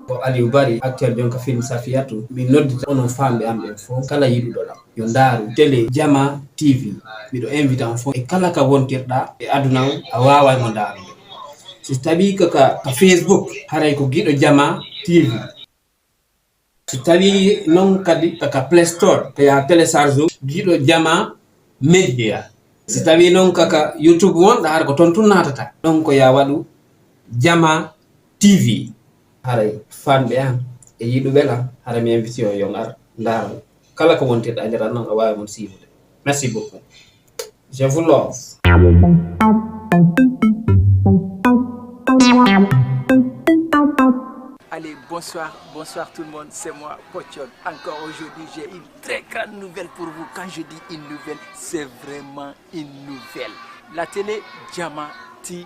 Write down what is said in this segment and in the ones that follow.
ko Aliou Bari acteur jonka film Safiyatu mi noddita onon famɓe am ɓen fof kala yiɗuɗo ɗam yo ndaaru télé Jama TV miɗo invité on fof e kala ka wontirɗa e aduna o a wawaymo ndaarude so tawi ka Facebook haray ko Giɗo Jama TV so tawi noon kadi kaka Play Store ko ya télécharge Giɗo Jama Media so tawi noon kaka YouTube wonɗa hara ko toon tun natata ɗon ko ya waɗu Jama TV haray fanɓe am e yiɗuɓe am hara mi invité o yo ngar ndaara kala ko wontirɗa e nder noon a wawi mon siiwude. Merci beaucoup, je vous love. Allez, bonsoir tout le monde, c'est moi, Pochon. Encore aujourd'hui, j'ai une très grande nouvelle pour vous. Quand je dis une nouvelle, c'est vraiment une nouvelle. La télé Jama TV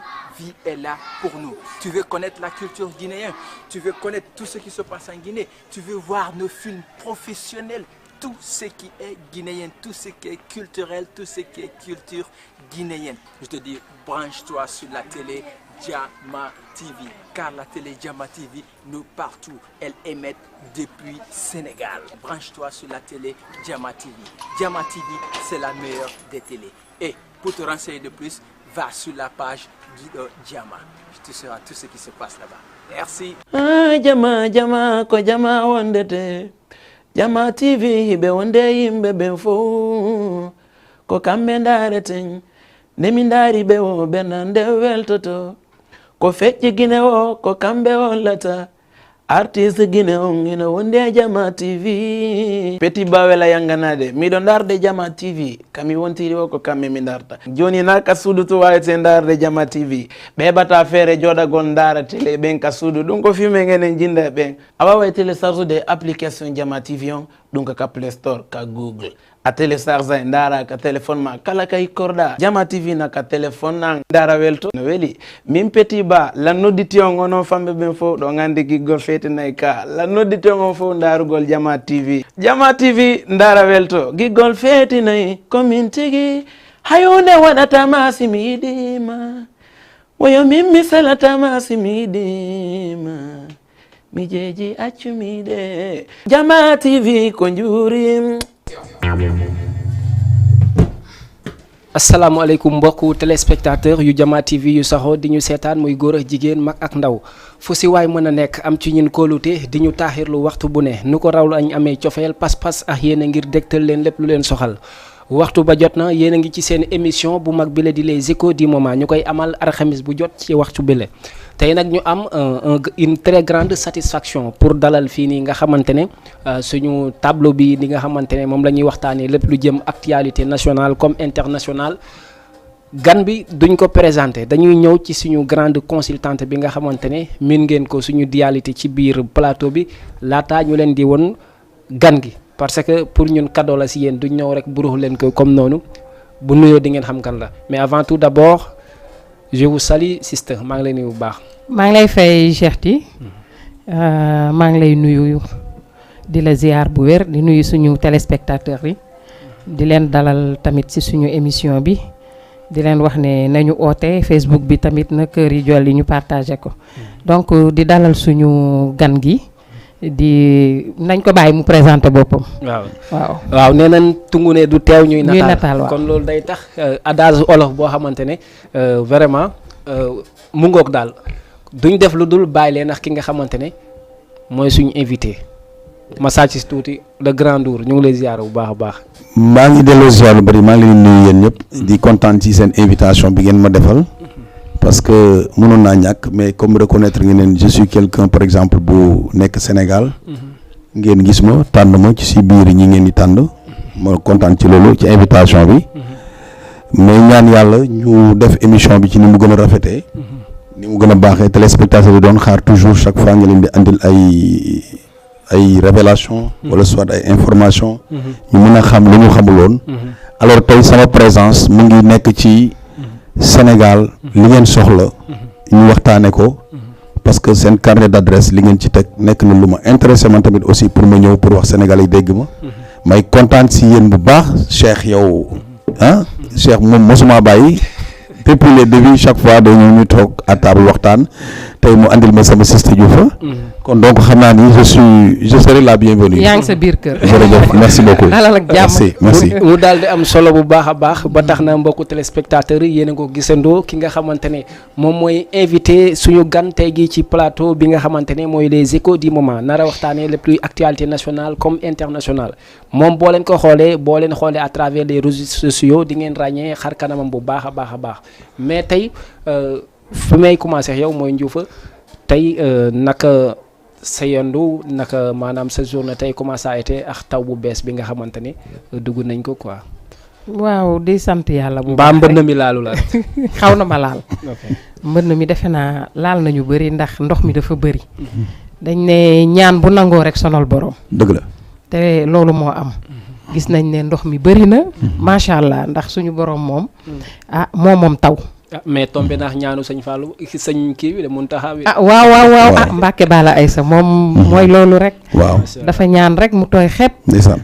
est là pour nous. Tu veux connaître la culture guinéenne, tu veux connaître tout ce qui se passe en Guinée, tu veux voir nos films professionnels, tout ce qui est guinéen, tout ce qui est culturel, tout ce qui est culture guinéenne. Je te dis, branche-toi sur la télé Jama TV, car la télé Jama TV, nous partout, elle émet depuis Sénégal. Branche-toi sur la télé Jama TV. Jama TV, c'est la meilleure des télés. Et pour te renseigner de plus, va sur la page Giɗo Jama. Tu sauras tout ce qui se passe là-bas. Merci. Jama ko Jama wondete. Jama TV hibe wonde yimbe ben fo. Ko kambe ndareten. Nemi ndari be wo benande weltoto. Ko fecci Guinée o ko kambe hollata. Artiste Guinée on ina wonde Jama TV. Petit bawela yanganade miɗo darde Jama TV kami wontiri o ko kamɓe mi darta joni na ka suudu to wawete darde Jama TV ɓeɓata feere joɗagol dara télé ɓen ka suudu ɗum ko filme ngenen jinda ɓen a wawa télécharge application Jama TV on ɗum ka Play Store ka Google a télécharge e dara ka téléphone ma kala kay korɗa Jama TV na ka téléphone na dara welto no weeli min Petit Ba la nodditi on onon famɓe ɓen fof ɗo gandi giggol fetinayi ka la nodditi on fof darugol Jama TV ndara welto giggol fetinayi komin tigi hayunde waɗatama si mi yiɗima woyo min mi salatama si mi yiɗima mi jeeji accumiɗe Jama TV ko juurim. asalaamaaleykum mbokku téléspectateur yu Jama TV yu saxoo di ñu seetaan muy góor ak jigéen mag ak ndaw fu si waay mën a nekk am ci ñun kóolute di ñu taaxirlu waxtu bu ne nu ko rawlu añ amee cofeel pas-pas ak yéen a ngir dégtal leen lépp lu leen soxal waxtu ba jot na yéen a ngi ci seen émission bu mag bile di les échos du moment ñu koy amal alxamis bu jot ci waxtu bile tey nag ñu am une très grande satisfaction pour dalal fii nii nga xamante ne suñu tableau bi li nga xamante ne moom la ñuy waxtaanee lépp lu jëm actualité nationale comme internationale gan bi duñ ko présenté dañuy ñëw ci suñu grande consultante bi nga xamante ne min ngeen ko suñu dualité ci biir plateau bi laataa ñu leen di won gan gi parce que pour ñun cadeau la si yéen duñ ñëw rek burux leen ko comme noonu bu nuyoo di ngeen xam kan la mais avant tout d'abord je vous salue sister maa ngi lay nuyu bu baax. maa ngi lay fay Cheikh Ti maa ngi lay nuyu di la ziar bu wér di nuyu suñu téléspectateurs yi di leen dalal tamit ci suñu émission bi di leen wax ne nañu oote Facebook bi tamit na kër yi jolli ñu partagé ko donc di dalal suñu gan gi di nañ ko bàyyi mu présenté boppam. waaw nee nañ tungu ne du teew ñuy nataal waaw kon loolu day tax adage olof boo xamante ne vraiment mu ngoog daal duñ def lu dul bàyyi leen ak ki nga xamante ne mooy suñu invité Massage si tuuti le grand Ndour ñu ngi lay ziar bu baax a baax. maa ngi delloo ziar lu bëri maa ngi leen nuyu yéen ñëpp di kontaan ci seen invitation bi ngeen ma defal parce que mënoon naa ñàkk mais comme reconnaître ngeen je suis quelqu'un par exemple bu nekk Sénégal ngeen gis ma tànn ma ci si biir ñi ngeen di tànn ma kontaan ci loolu ci invitation bi mais ñaan yàlla ñu def émission bi ci ni mu gën a rafetee ni mu gën a baaxee téléspectateurs yi doon xaar toujours chaque fois nga leen di andil ay révélation wala soit ay information ñu mën a xam lu ñu xamuloon alors tey sama présence mu ngi nekk ci Sénégal li ngeen soxla ñu waxtaane ko parce que seen carnet d'adresse li ngeen ci teg nekk na lu ma intéressé man tamit aussi pour ma ñëw pour wax Sénégal yi dégg ma may kontaan si yéen bu baax Cheikh yow Cheikh moom mosuma bàyyi depuis les débuts chaque fois dañu ñu toog à table waxtaan tey mu andil ma sama siste Diouf kon donc xam naa ni je serai la bienvenue. yaa ngi sa biir kër. jërëjëf merci beaucoup. dalal ak jàmm merci. mu daal di am solo bu baax a baax ba tax na mbokku téléspectateurs yi yéen a ko gisandoo ki nga xamante ne moom mooy invité suñu gan tey gi ci plateau bi nga xamante ne mooy les échos du moment nar a waxtaanee lépp luy actualité nationale comme internationale moom boo leen ko xoolee à travers les réseaux sociaux di ngeen ràññee xar kanamam bu baax a baax mais tey fi may commencé yow mooy Ndioufa tey naka sa yendu naka maanaam sa journée tey comment ça a été ak taw bu bees bi nga xamante ne dugg nañ ko quoi. waaw di sant yàlla bu baax mbënn mi laalu la. xaw na ma laal. mbënn mi defe naa laal nañu bëri ndax ndox mi dafa bëri. dañ ne ñaan bu nangoo rek sonal borom. dëgg la. te loolu moo am. gis nañ ne ndox mi bëri na. macha allah ndax suñu borom moom. moom taw. mais tombé naa ñaanu sëñ Fallou sëñ kii bi de Muntaxa bi. waaw Mbacke Bala Aysa moom. mooy loolu rek. waaw dafa ñaan rek mu tooy xepp. ndeysaan.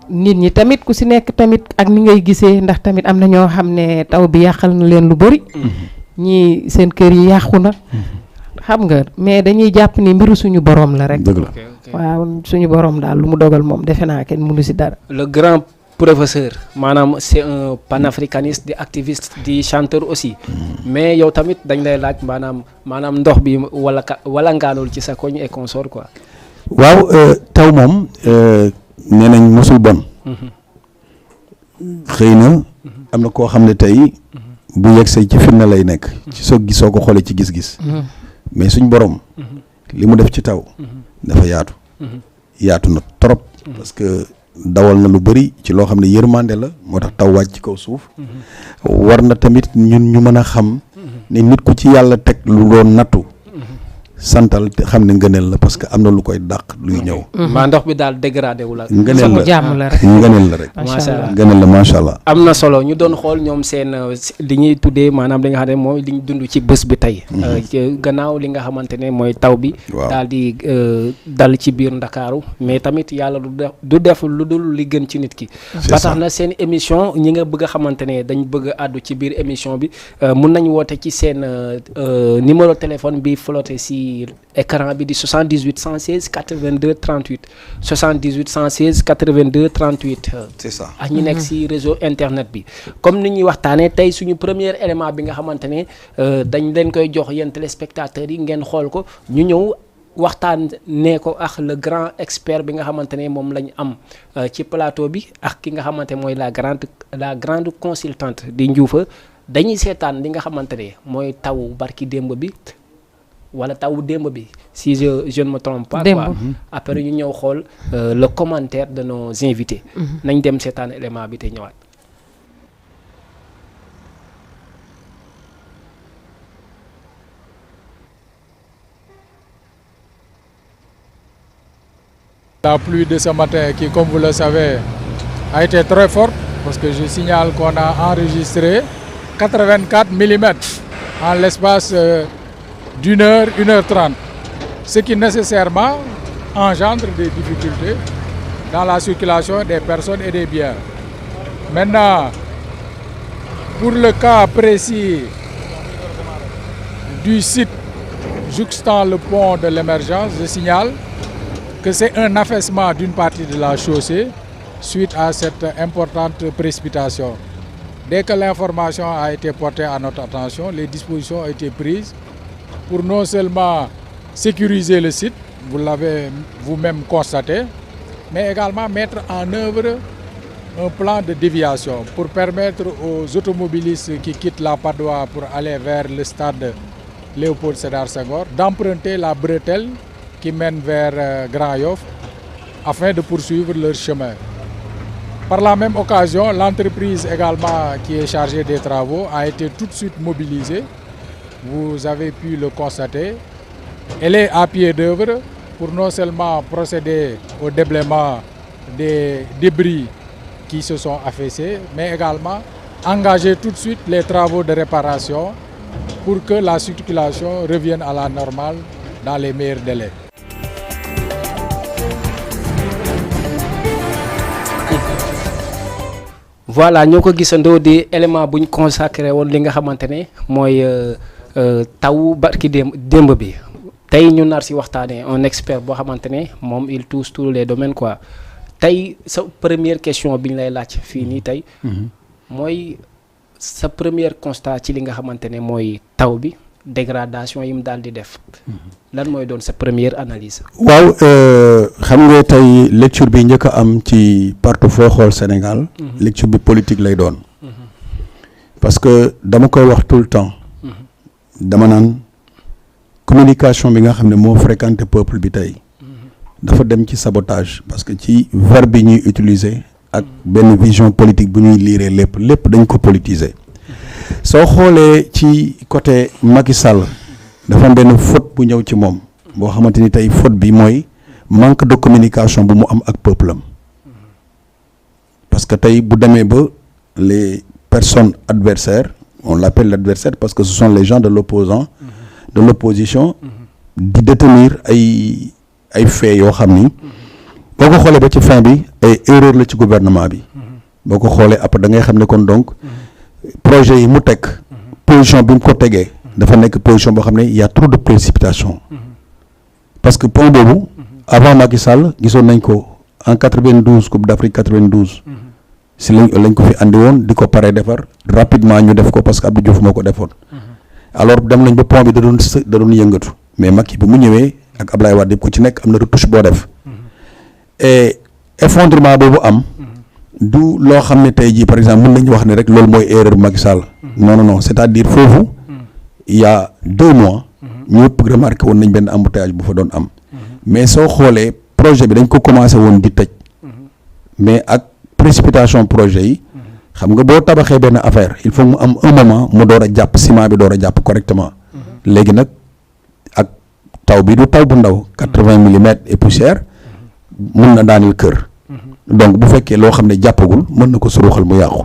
nit ñi tamit ku si nekk tamit ak ni ngay gisee ndax tamit am na ñoo xam ne taw bi yàqal na leen lu bëri. ñii seen kër yi yàqu na. xam nga mais dañuy jàpp ni mbiru suñu borom la rek. dëgg la waaw suñu borom daal lu mu dogal moom defe naa kenn mënu si dara. le grand professeur maanaam c'est un panafricaniste di activiste di chanteur aussi mais yow tamit dañ lay laaj maanaam ndox bi wala ngaanul ci sa koñ et consort quoi. waaw taw moom nee nañ mosul bon. xëy na am na koo xam ne tey bu yegsee ci firnde lay nekk. ci soo ko xoolee ci gis-gis. mais suñ borom. li mu def ci taw. dafa yaatu na trop. parce que dawal na lu bëri ci loo xam ne yërmande la moo tax taw wàcc ci kaw suuf. war na tamit ñun ñu mën a xam. ne nit ku ci yàlla teg lu doon nattu. santal te xam ne ngëneel la parce que am na lu koy dàq luy ñëw. maa ndox bi daal dégradé wu la. ngëneel la jàmm la rek ngëneel la rek. macha allah ngëneel la macha allah. am na solo ñu doon xool ñoom seen li ñuy tuddee maanaam li nga xam ne mooy li ñu dund ci bés bi tey. gannaaw li nga xamante ne mooy taw bi. daal di dal ci biir Ndakaaru mais tamit yàlla du def lu dul li gën ci nit ki. ba tax na seen émission ñi nga bëgg a xamante ne dañ bëgg a àddu ci biir émission bi mun nañ woote ci seen numéro téléphone bi flotté si écran bi di 78 116 82 38 78 116 82 38. c'est ça ak ñi nekk si réseau internet bi comme ni ñuy waxtaanee tey suñu premier élément bi nga xamante ne dañ leen koy jox yéen téléspectateurs yi ngeen xool ko ñu ñëw waxtaan ne ko ak le grand expert bi nga xamante ne moom lañ am ci plateau bi ak ki nga xamante ne mooy la grande consultante di Ndioufa dañuy seetaan li nga xamante ne mooy taw barki démb bi. wala taw démb bi si je ne me trompe pas quoi. Après ñu ñëw xool le commentaire de nos invités. nañ dem seetaan élément bi te ñëwaat. La pluie de ce matin qui, comme vous le savez, a été très forte parce que je signale qu'on a enregistré 84 mm en l'espace d'1 heure, 1h30, ce qui nécessairement engendre des difficultés dans la circulation des personnes et des biens. Maintenant, pour le cas précis du site jouxtant le pont de l'Émergence, je signale que c'est un affaissement d'une partie de la chaussée suite à cette importante précipitation. Dès que l'information a été portée à notre attention, les dispositions ont été prises pour non seulement sécuriser le site, vous l'avez vous-même constaté, mais également mettre en œuvre un plan de déviation pour permettre aux automobilistes qui quittent la Padoue pour aller vers le stade Léopold Sédar Senghor d'emprunter la bretelle qui mène vers Grand Yoff afin de poursuivre leur chemin. Par la même occasion, l'entreprise également qui est chargée des travaux a été tout de suite mobilisée. Vous avez pu le constater. Elle est à pied d'œuvre pour non seulement procéder au déblaiement des débris qui se sont affaissés, mais également engager tout de suite les travaux de réparation pour que la circulation revienne à la normale dans les meilleurs délais. voilà ñoo ko gisandoo di élément buñ consacré woon li nga xamante ne mooy taw barki démb bi tey ñu nar si waxtaanee un expert boo xamante ne moom il touche tous les domaines quoi tey sa première question bi ñu lay laaj fii nii tey mooy sa premier constat ci li nga xamante ne mooy taw bi dégradation yi mu daal di def lan mooy doon sa première analyse. waaw xam nga tey lecture bi njëkk a am ci partout foo xool Sénégal lecture bi politique lay doon parce que dama koy wax tout le temps dama naan communication bi nga xam ne moo fréquenté peuple bi tey dafa dem ci sabotage parce que ci verbe bi ñuy utiliser ak benn vision politique bu ñuy liiree lépp dañ ko politiser soo xoolee ci côté Macky Sall dafa am benn faute bu ñëw ci moom boo xamante ni tey faute bi mooy manque de communication bu mu am ak peuple am parce que tey bu demee ba les personnes adversaires on l'appelle l'adversaire parce que ce sont les gens de l'opposition di détenir ay faits yoo xam ni boo ko xoolee ba ci fin bi ay erreur la ci gouvernement bi boo ko xoolee après da ngay xam ne kon donc projet yi mu teg position bi mu ko tegee dafa nekk position boo xam ne y a trop de précipitation parce que point boobu avant Macky Sall gisoon nañ ko en 92 Coupe d'Afrique 92 si lañ ko fi andi woon di ko paree defar rapidement ñu def ko parce que Abdou Diouf moo ko defoon alors dem nañ ba pont bi da doon yëngatu mais Macky bi mu ñëwee ak Ablaye Wade ku ci nekk am na retouche boo def et effondrement boobu am du loo xam ne tey jii par exemple mën nañu wax ne rek loolu mooy erreur Macky Sall non c'est-à-dire foofu il y a 2 mois ñëpp remarqué woon nañ benn embouteillage bu fa doon am mais soo xoolee projet bi dañ ko commencé woon di tëj mais ak précipitation projet yi xam nga boo tabaxee benn affaire il faut mu am un moment mu door a jàpp ciment bi door a jàpp correctement léegi nag ak taw bi du taw bu ndaw 80 millimètres et poussière mun na daanil kër donc bu fekkee loo xam ne jàppagul mën na ko suruxal mu yàqu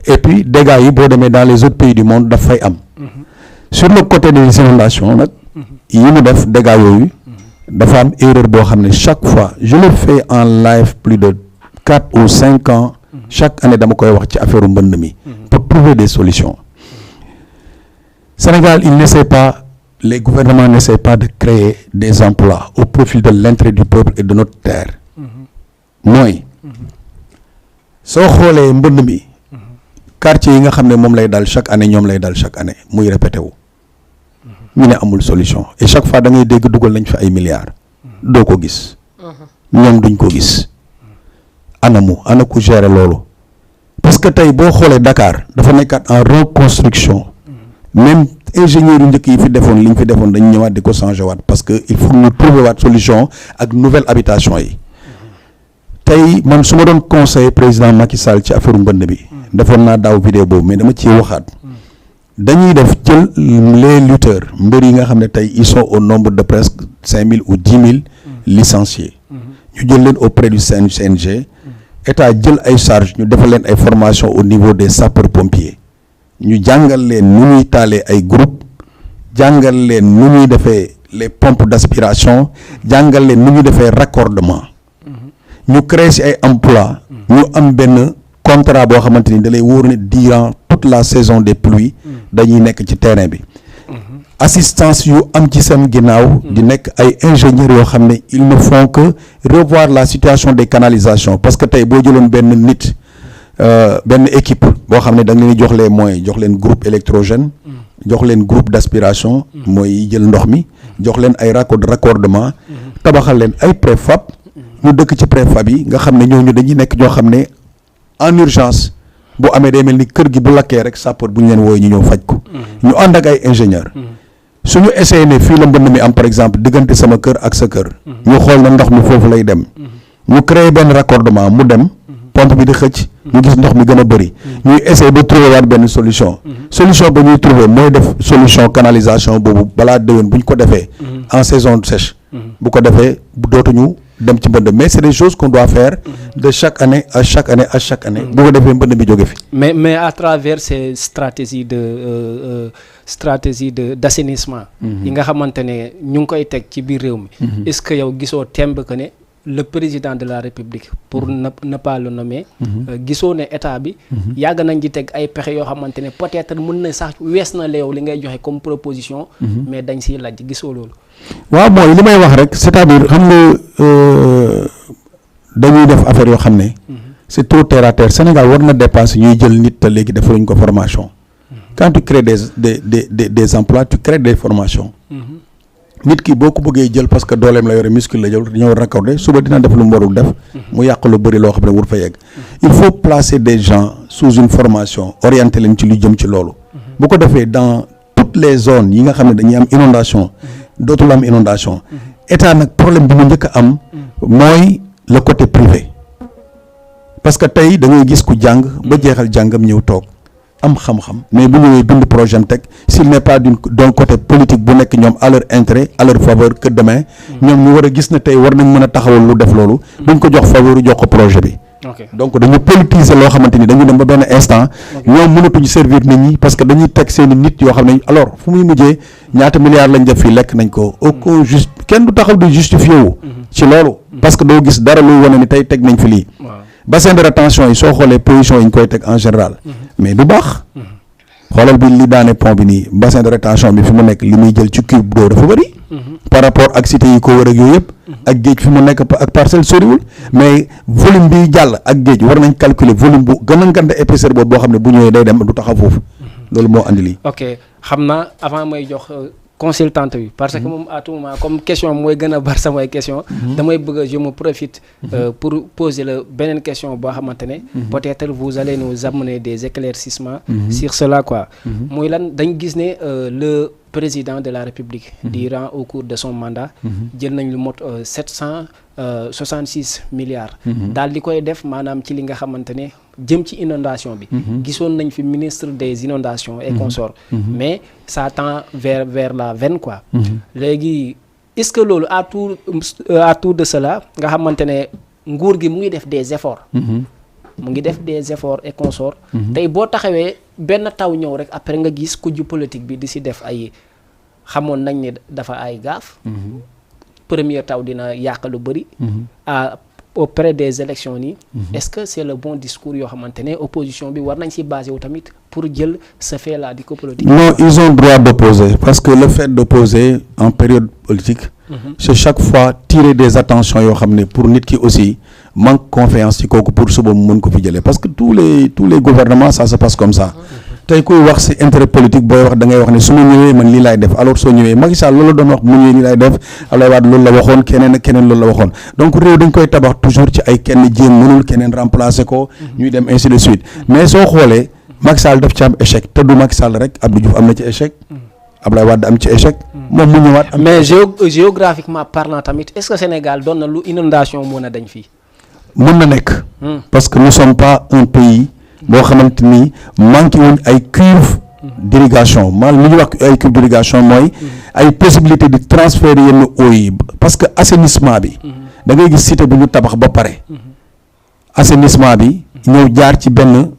et puis dégâts yi boo demee dans les autres pays du monde daf fay am sur le côté des inondations nag yi mu def dégâts yooyu dafa am erreur boo xam ne chaque fois je le fais en live plus de 4 ou 5 ans chaque année dama koy wax ci affaire mbënd mi pour trouver des solutions. Sénégal il n'essaie pas, les gouvernements n'essaient pas de créer des emplois au profit de l'intérêt du peuple et de notre terre mooy soo xoolee mbënd mi quartier yi nga xam ne moom lay dal chaque année ñoom lay dal chaque année muy répété wu ñu ne amul solution et chaque fois da ngay dégg dugal nañ fa ay milliards doo ko gis ñoom duñ ko gis ana ku gérer loolu parce que tey boo xoolee Dakar dafa nekkaat en reconstruction même ingénieurs yu njëkk yi fi defoon li ñu fi defoon dañu ñëwaat di ko changer waat parce que il faut ñu trouver waat solution ak nouvelle habitation yi tey man su ma doon conseiller président Macky Sall ci affaire mbënd bi defoon naa daaw vidéo boobu mais dama ciy waxaat dañuy def jël les lutteurs mbër yi nga xam ne tey ils sont au nombre de presque 5000 ou 10 000 licenciés ñu jël leen auprès du CNG état jël ay charges ñu defal leen ay formation au niveau des sapeurs pompiers ñu jàngal leen nu ñuy taalee ay groupe jàngal leen nu ñuy defee les pompes d'aspiration jàngal leen nu ñuy defee raccordement ñu créer ci ay emploi ñu am benn contrat boo xamante ni da lay wóor ne durant toute la saison des pluies dañuy nekk ci terrain bi assistance yu am ci seen ginnaaw di nekk ay ingénieurs yoo xam ne ils ne font que revoir la situation des canalisations parce que tey boo jëloon benn nit benn équipe boo xam ne da nga leen jox les moyens jox leen groupe électrogène jox leen groupe d'aspiration mooy jël ndox mi jox leen ay raccordement tabaxal leen ay préfab ñu dëkk ci préfab yi nga xam ne ñooñu dañuy nekk ñoo xam ne en urgence boo amee day mel ni kër gi bu lakkee rek sapeur bu ñu leen wooye ñu ñëw faj ko ñu ànd ak ay ingénieur suñu essayé ne fii la mbënd mi am par exemple diggante sama kër ak sa kër ñu xool na ndox mi foofu lay dem ñu créer benn raccordement mu dem pompe bi di xëcc ñu gis ndox mi gën a bëri ñuy essayer ba trouver waat benn solution ba ñuy trouver mooy def solution canalisation boobu balaa déwén bu ñu ko defee en saison sèche bu ko defee dootuñu dem ci mbënd mais c'est des choses qu'on doit faire de chaque année à chaque année bu ko defee mbënd mi jóge fi mais à travers ces stratégies d'assainissement yi nga xamante ne ñu ngi koy teg ci biir réew mi est-ce que yow gisoo temb que ne le président de la République pour ne pas le nommer gisoo ne état bi yàgg nañ di teg ay pexe yoo xamante ne peut-être mën na sax wees na leew li ngay joxe comme proposition mais dañ siy laaj gisoo loolu. waaw mooy li may wax rek c'est-à-dire xam nga dañuy def affaire yoo xam ne c'est trop terre à terre. Sénégal war na dépasser ñuy jël nit te léegi defaluñ ko formation. Quand tu crées des emplois, tu crées des formations. nit ki boo ko bëggee jël parce que dooleem la yore muscle la jël dañoo raccordé suba dina def lu mu warul def. mu yàq lu bëri loo xam ne wur fa yegg. il faut placer des gens sous une formation orienter leen ci lu jëm ci loolu. bu ko defee dans toutes les zones yi nga xam ne dañuy am inondation dootul am inondation état nag problème bi mu njëkk a am mooy le côté privé parce que tey da ngay gis ku jàng ba jeexal jàngam ñëw toog am xam-xam mais bu ñëwee bind projet am teg s'il n'est pas d'un côté politique bu nekk ñoom à leur intérêt à leur faveur que demain ñoom ñu war a gis ne tey war nañ mën a taxawal lu def loolu buñ ko jox faveur jox ko projet bi. donc dañu politiser loo xamante ni dañu dem ba benn instant ñoom mënatuñu servir nit ñi parce que dañuy teg seen i nit yoo xam ne alors fu muy mujjee ñaata milliards lañ def fii lekk nañ ko aucun juste kenn du taxaw di justifié wu ci loolu parce que doo gis dara luy wane ni tey teg nañ fi lii bassin de rétention yi soo xoolee position yi ñu koy teg en général mais du baax xoolal bi li daane pont bi nii bassin de rétention bi fi mu nekk li muy jël ci cube d'eau dafa bëri par rapport ak cité yi ko wër ak yooyu yëpp ak géej fi mu nekk ak parcelle soriwul mais volume bi jàll ak géej war nañ calculer volume bu gën a ngande épaisseur boobu boo xam ne bu ñëwee day dem du taxaw foofu loolu moo andi lii. ok xam naa avant may jox consultante bi parce que moom à tout moment comme question mooy gën a bar samay question damay bëgg je me profite pour poser la beneen question boo xamante ne peut-être vous allez nous amener des éclaircissements sur cela quoi mooy lan dañ gis ne le président de la République durant au cours de son mandat jël nañ lu mot 766 milliards daal di koy def maanaam ci li nga xamante ne jëm ci inondation bi gisoon nañ fi ministre des inondations et consorts mais ça tend vers la veine quoi léegi est-ce que loolu à tout de cela nga xamante ne nguur gi mu ngi def des efforts et consorts tey boo taxawee benn taw ñëw rek après nga gis kujju politique bi di si def ay xamoon nañ ne dafa ay gaaf premier taw dina yàq lu bëri auprès des élections nii est-ce que c'est le bon discours yoo xamante ne opposition bi war nañ si basé wu tamit pour jël ce fait là di ko politique non ils ont droit d'opposer parce que le fait d'opposer en période politique c'est chaque fois tirer des attentions yoo xam ne pour nit ki aussi manque confiance ci kooku pour suba mu mën ko fi jëlee parce que tous les gouvernements ça se passe comme ça tey kuy wax ci intérêt politique booy wax da ngay wax ne su ma ñëwee man lii laay def alors soo ñëwee Macky Sall loolu la doon wax bu mu ñëwee lii laay def Abdoulaye Wade loolu la waxoon keneen ak keneen loolu la waxoon donc réew dañ koy tabax toujours ci ay kenn jéem mënul keneen remplacer ko ñuy dem ainsi de suite mais soo xoolee Macky Sall daf ci am échec te du Macky Sall rek Abdou Diouf am na ci échec Abdoulaye Wade am ci échec moom mu ñëwaat mais géographiquement parlant tamit est-ce que Sénégal doon na lu inondation mën a dañ fii mën na nekk parce que nous sommes pas un pays boo xamante ni manqué wuñ ay cuve d'irrigation maanaam li ñuy wax ay cuve d'irrigation mooy ay possibilité de transférer yenn eau yi parce que assainissement bi da ngay gis cité bu ñu tabax ba pare assainissement bi ñëw jaar ci benn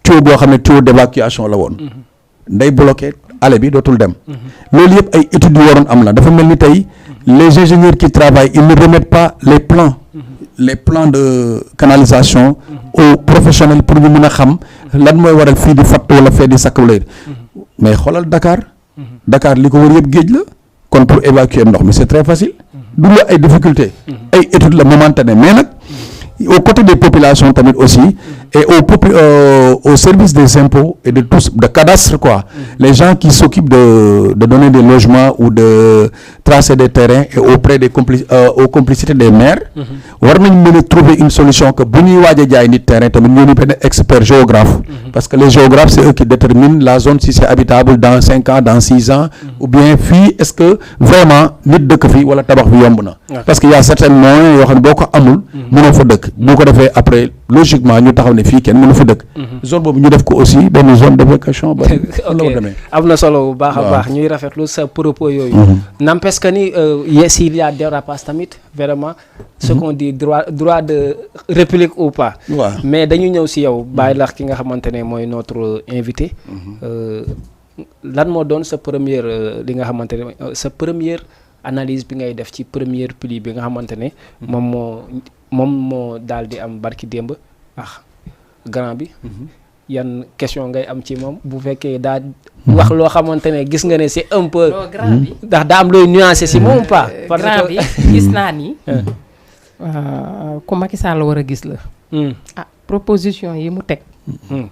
tuyau boo xam ne tuyau d'évacuation la woon nday bloqué allée bi dootul dem loolu yëpp ay études yu waroon am la dafa mel ni tey les ingénieurs qui travaillent ils ne remettent pas les plans de canalisation aux professionnels pour ñu mën a xam lan mooy waral fii di fatt wala fee di sakk wala mais xoolal Dakar li ko wër yëpp géej la kon pour évacuer ndox mi c'est très facile du la ay difficultés ay études la momentanées mais nag aux côtés des populations tamit aussi et au service des impôts et de tous de cadastre quoi les gens qui s'occupent de donner des logements ou de tracer des terrains et auprès des aux complicités des maires war nañ mën a trouver une solution que bu ñuy waaj a jaay nit terrain tamit ñoo ni benn expert géographe parce que les géographes c'est eux qui déterminent la zone si c'est habitable dans 5 ans dans 6 ans ou bien fii est-ce que vraiment nit dëkk fii wala tabax bi yomb na parce que y a certains moyens yoo xam ne boo ko amul mënoo fa dëkk boo ko defee après logiquement ñu taxaw ne fii kenn mënu fa dëkk zone boobu ñu def ko aussi benn zone d'évacuation ba am na solo bu baax a baax ñuy rafetlu sa propos yooyu n'empêche que ni s'il y a dérapage tamit vraiment ce qu'on dit droit de réplique ou pas mais dañu ñëw si yow bàyyi lax ki nga xamante ne mooy notre invité lan moo doon sa première li nga xamante ne sa première analyse bi ngay def ci première pluie bi nga xamante ne moom moo daal di am barki démb grand bi yan question ngay am ci moom bu fekkee daa wax loo xamante ne gis nga ne c'est un peu ndax daa am looy nuancé si moom pas grand bi gis naa ni ku Macky Sall war a gis la proposition yi mu teg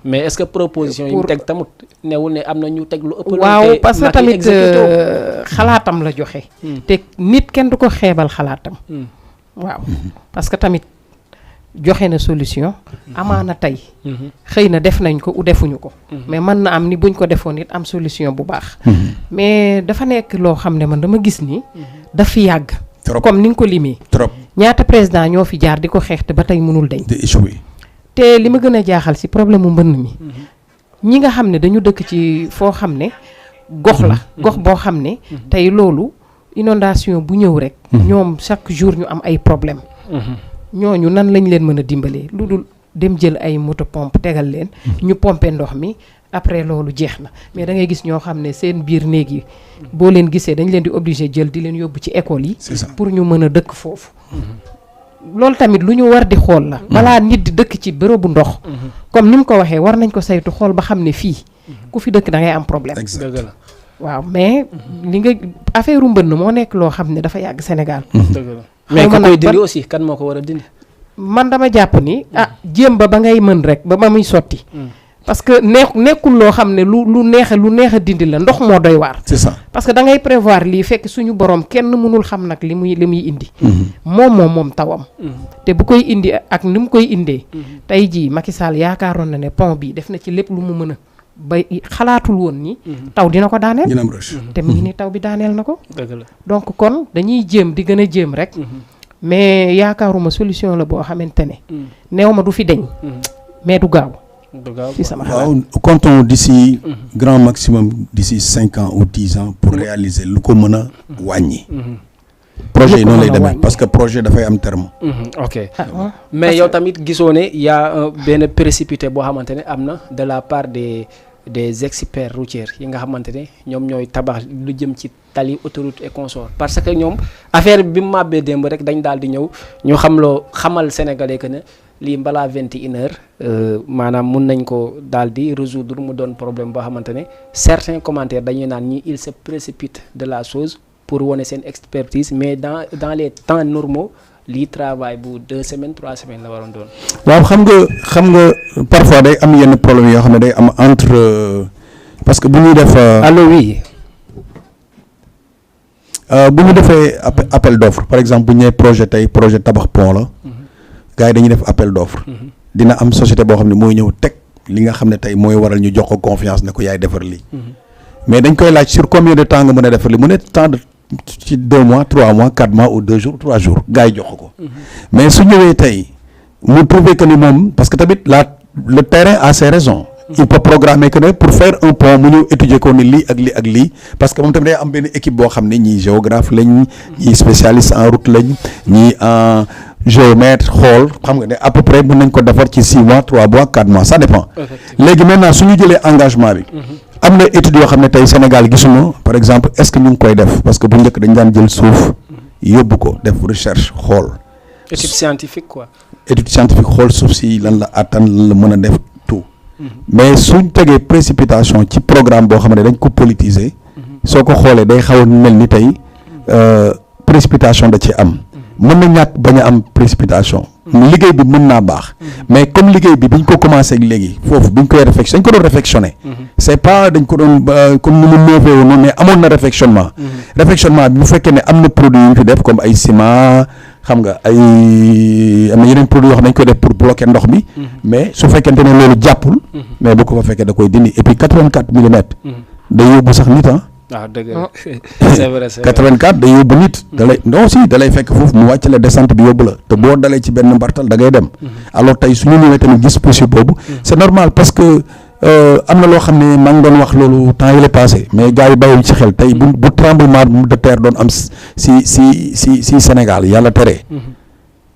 mais est-ce que proposition yi mu teg tamit newul ne am na ñu teg lu ëpp waaw parce que tamit xalaatam la joxe te nit kenn du ko xeebal xalaatam waaw parce que tamit joxe na solution amaana tey xëy na def nañ ko u defuñu ko mais mën na am ni buñ ko defoon it am solution bu baax mais dafa nekk loo xam ne man dama gis ni daf fi yàgg comme ni nga ko limee trop ñaata président ñoo fi jaar di ko xeex te ba tey mënul dañ te li ma gën a jaaxal ci problème mu mbënn mi ñi nga xam ne dañu dëkk ci foo xam ne gox la gox boo xam ne tey loolu inondation bu ñëw rek ñoom chaque jour ñu am ay problème ñooñu nan lañ leen mën a dimbalee lu dul dem jël ay moto pompe tegal leen ñu pomper ndox mi après loolu jeex na mais da ngay gis ñoo xam ne seen biir néeg yi boo leen gisee dañ leen di obligé jël di leen yóbbu ci école yi pour ñu mën a dëkk foofu loolu tamit lu ñu war di xool la balaa nit di dëkk ci bërëbu ndox comme ni mu ko waxee war nañ ko saytu xool ba xam ne fii ku fi dëkk da ngay am problème dëgg la waaw mais li nga affaire u mbënn moo nekk loo xam ne dafa yàgg Sénégal dëgg la mais ku koy dindi aussi kan moo ko war a dindi man dama jàpp ni jéem ba ngay mën rek ba muy sotti parce que nekkul loo xam ne lu neex a dindi la ndox moo doy waar c'est ça parce que da ngay prévoir lii fekk suñu borom kenn mënul xam nag li muy indi moom tawam te bu koy indi ak ni mu koy indee tey jii Macky Sall yaakaaroon na ne pont bi def na ci lépp lu mu mën a ba xalaatul woon ni taw dina ko daaneel te mu ngi ni taw bi daaneel na ko donc kon dañuy jéem di gën a jéem rek mais yaakaaruma solution la boo xamante ne neew ma du fi deñ mais du gaaw ci sama xalaat waaw comptons d'ici grand maximum d'ici 5 ans ou 10 ans pour réaliser lu ko mën a wàññi projet yi noonu lay demee parce que projet dafay am terme ok mais yow tamit gisoo ne y a benn précipité boo xamante ne am na de la part des experts routiers yi nga xamante ne ñoom ñooy tabax lu jëm ci tali autoroute et consort parce que ñoom affaire bi mu màbbee démb rek dañ daal di ñëw ñu xamal sénégalais que ne lii balaa 21 heures maanaam mun nañ ko daal di résoudre mu doon problème boo xamante ne certains commentaires dañuy naan ñi il se précipite de la chose pour wane seen expertise mais dans les temps normaux lii travail bu 2 semaines 3 semaines la waroon doon. waaw xam nga parfois day am yenn problème yoo xam ne day am entre parce que bu ñuy def. allo oui. bu ñu defee appel d'offre par exemple bu ñu nee projet tabax pont la. gars yi dañuy def appel d'offre. dina am société boo xam ne mooy ñëw teg li nga xam ne tey mooy waral ñu jox ko confiance ne ko yaay defar lii. mais dañ koy laaj sur combien de temps nga mën a defar lii mu ne temps de ci 2 mois 3 mois 4 mois ou 2 jours 3 jours gars yi jox ko. mais su ñëwee tey mu trouver que ni moom parce que tamit le terrain a ses raisons. il peut programmer que ne pour faire un pont mu ñëw étudier ko ni lii ak lii ak lii parce que moom tamit day am benn équipe boo xam ne ñii géographe lañ ñii spécialiste en route lañ ñii en géomètre xool xam nga ne à peu près mën nañ ko defar ci 6 mois 3 mois 4 mois ça dépend. léegi maintenant su ñu jëlee engagement bi. am na études yoo xam ne tey Sénégal gisuma par exemple est-ce que ñu ngi koy def parce que bu njëkk dañ daan jël suuf yóbbu ko def recherche xool. étude scientifique quoi. étude scientifique xool suuf si lan la attan lan la mën a def tout. mais suñ tegee précipitation ci programme boo xam ne dañ ko politiser. soo ko xoolee day xaw a mel ni tey précipitation da ci am. mën na ñàkk bañ a am précipitation. liggéey bi mën naa baax. mais comme liggéey bi biñ ko commencé ak léegi foofu biñ koy réflexion dañ ko doon réflexionné. c'est pas dañ ko doon comme ni mu neefee woon noonu mais amoon na réflexionnement. réflexionnement bi bu fekkee ne am na produit yu ñu fi def comme ay ciment xam nga am na yeneen produits yoo xam ne dañ koy def pour bloquer ndox mi. mais su fekkente ne loolu jàppul. mais bu ko fa fekkee da koy dindi et puis 84 millimètres. day yóbbu sax nit waaw dëgg la c'est vrai 84 day yóbbu nit. da lay fekk foofu mu wàcc la descente bi yóbbu la te boo dalee ci benn mbartal da ngay dem. alors tey su ñu ñëwee tamit gis possible boobu. c'est normal parce que am na loo xam ne maa ngi doon wax loolu temps yi la passé mais gars yi bàyyiwuñ ci xel tey bu tremblement de terre doon am si Sénégal yàlla tere.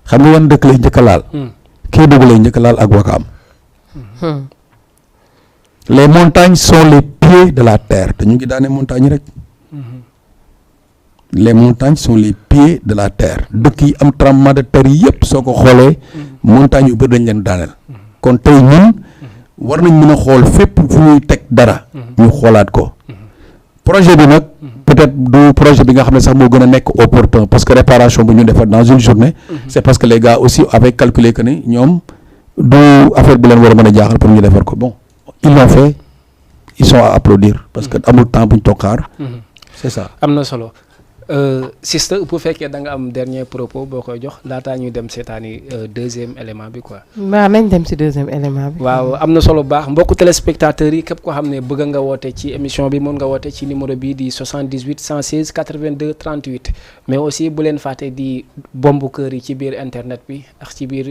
xam nga yan dëkk lay njëkk a laal. Kédougou lay njëkk a laal ak Wakaam. les montagnes sont les pieds de la terre te ñu ngi daane montagne rek. les montagnes sont les pieds de la terre dëkk yi am tremblement de terre yëpp soo ko xoolee montagnes yu bëri dañ leen daaneel kon tey ñun war nañ mën a xool fépp fu ñuy teg dara ñu xoolaat ko projet bi nag peut-être du projet bi nga xam ne sax moo gën a nekk opportun parce que réparation bu ñu defar dans une journée c'est parce que les gars aussi avaient calculé que ni ñoom du affaire bu leen war a mën a jaaxal pour ñu defar ko bon ils l'ont fait ils sont à applaudir parce que amul temps bu ñu toog xaar c'est ça am na solo sister bu fekkee da nga am dernier propos boo koy jox laataa ñuy dem seetaani deuxième élément bi quoi. waaw nañ dem ci deuxième élément bi. waaw am na solo baax mbokku téléspectateurs yi képp koo xam ne bëgg nga woote ci émission bi mën nga woote ci numéro bii di 78 116 82 38 mais aussi bu leen fàtte di bombu kër yi ci biir internet bi ak ci biir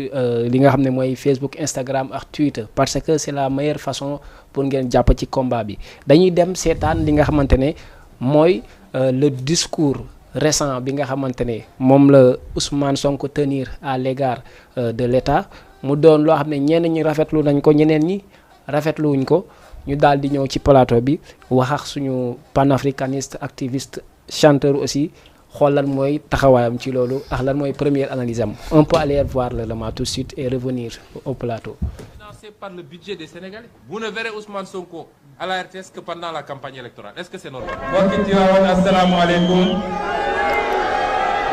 li nga xam ne mooy Facebook Instagram ak Twitter parce que c'est la meilleure façon pour ngeen jàpp ci combat bi dañuy dem seetaan li nga xamante ne mooy. Le discours récent bi nga xamante ne moom la Ousmane Sonko tenir à l'égard de l'État mu doon loo xam ne ñenn ñi rafetlu nañ ko ñeneen ñi rafetluwuñ ko ñu daal di ñëw ci plateau bi wax ak suñu panafricaniste activiste chanteur aussi xool lan mooy taxawaayam ci loolu ak lan mooy première analyse am on peut aller voir l'élément tout de suite et revenir au plateau. Financé par le budget des Sénégalais. Vous ne verrez Ousmane Sonko à la RTS que pendant la campagne électorale. Est-ce que c'est normal? mbokki Tivaouane asalaamaaleykum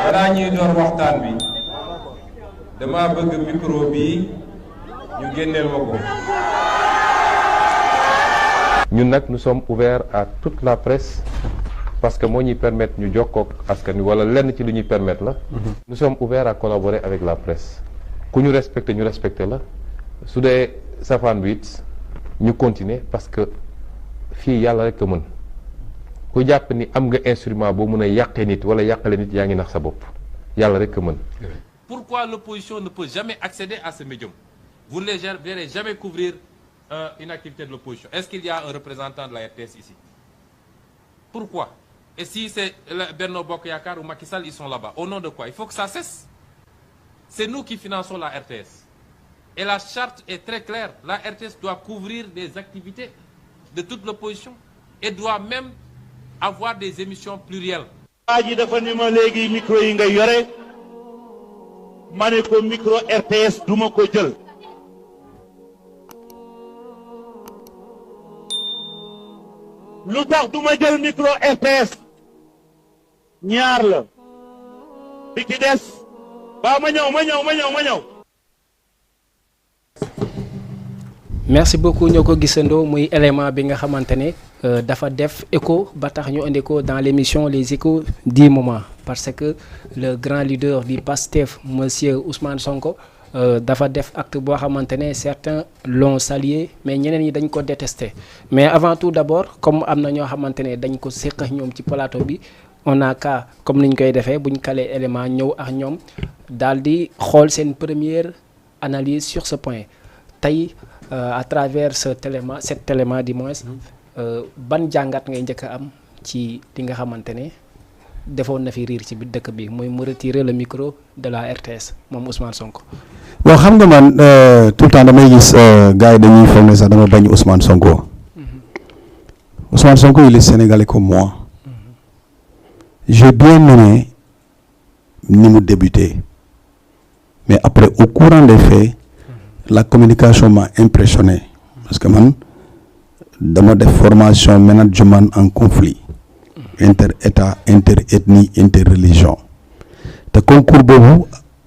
balaa ñuy door waxtaan bi dama bëgg micro bi ñu génneel ma ko. ñun nag nous sommes ouverts à toute la presse parce que moo ñuy permettre ñu jokkoo ak askan wi wala lenn ci lu ñuy permettre la. nous sommes ouverts à collaborer avec la presse ku ñu respecté ñu respecté la su dee safaan bi it ñu continuer parce que. fii yàlla rek a mën ku jàpp ni am nga instrument boo mën a yàqee nit wala yàqale nit yaa ngi nax sa bopp yàlla rek a mën. Pourquoi l'opposition ne peut jamais accéder à ce médium? Vous ne les verrez jamais couvrir une activité de l'opposition. Est-ce qu'il y a un représentant de la RTS ici? Pourquoi? Et si c'est Benno Bokk Yakaar ou Macky Sall, ils sont là-bas. Au nom de quoi? Il faut que ça cesse. C'est nous qui finançons la RTS. Et la charte est très claire. La RTS doit couvrir des activités de toute l'opposition et doit même avoir des émissions plurielles. waa ji dafa ni ma léegi micro yi nga yore ma ne ko micro RTS duma ko jël lu tax duma jël micro RTS ñaar la bi ci des ba ma ñëw merci beaucoup ñoo ko gisandoo muy élément bi nga xamante ne dafa def écho ba tax ñu indi ko dans l'émission les échos du moment parce que le grand leader du PASTEF monsieur Ousmane Sonko dafa def acte boo xamante ne certains l'ont salué mais ñeneen ñi dañ ko détesté mais avant tout d'abord comme am na ñoo xamante ne dañ ko séq ak ñoom ci plateau bi on a cas comme niñ koy defee buñ kalee élément ñëw ak ñoom daal di xool seen première analyse sur ce point tey à travers cet élément du moins ban jàngat ngay njëkk a am ci li nga xamante ne defoon na fi riir ci biir dëkk bi mooy mu retirer le micro de la RTS moom Ousmane Sonko. bon xam nga man tout le temps damay gis gars yi dañuy foog ne sax dama bañ Ousmane Sonko. Ousmane Sonko il est sénégalais comme moi. J'ai bien aimé ni mu débuté mais après au courant des faits. La communication m'a impressionné parce que man dama def formation management en conflit inter-état inter-ethnie inter-religion te concours boobu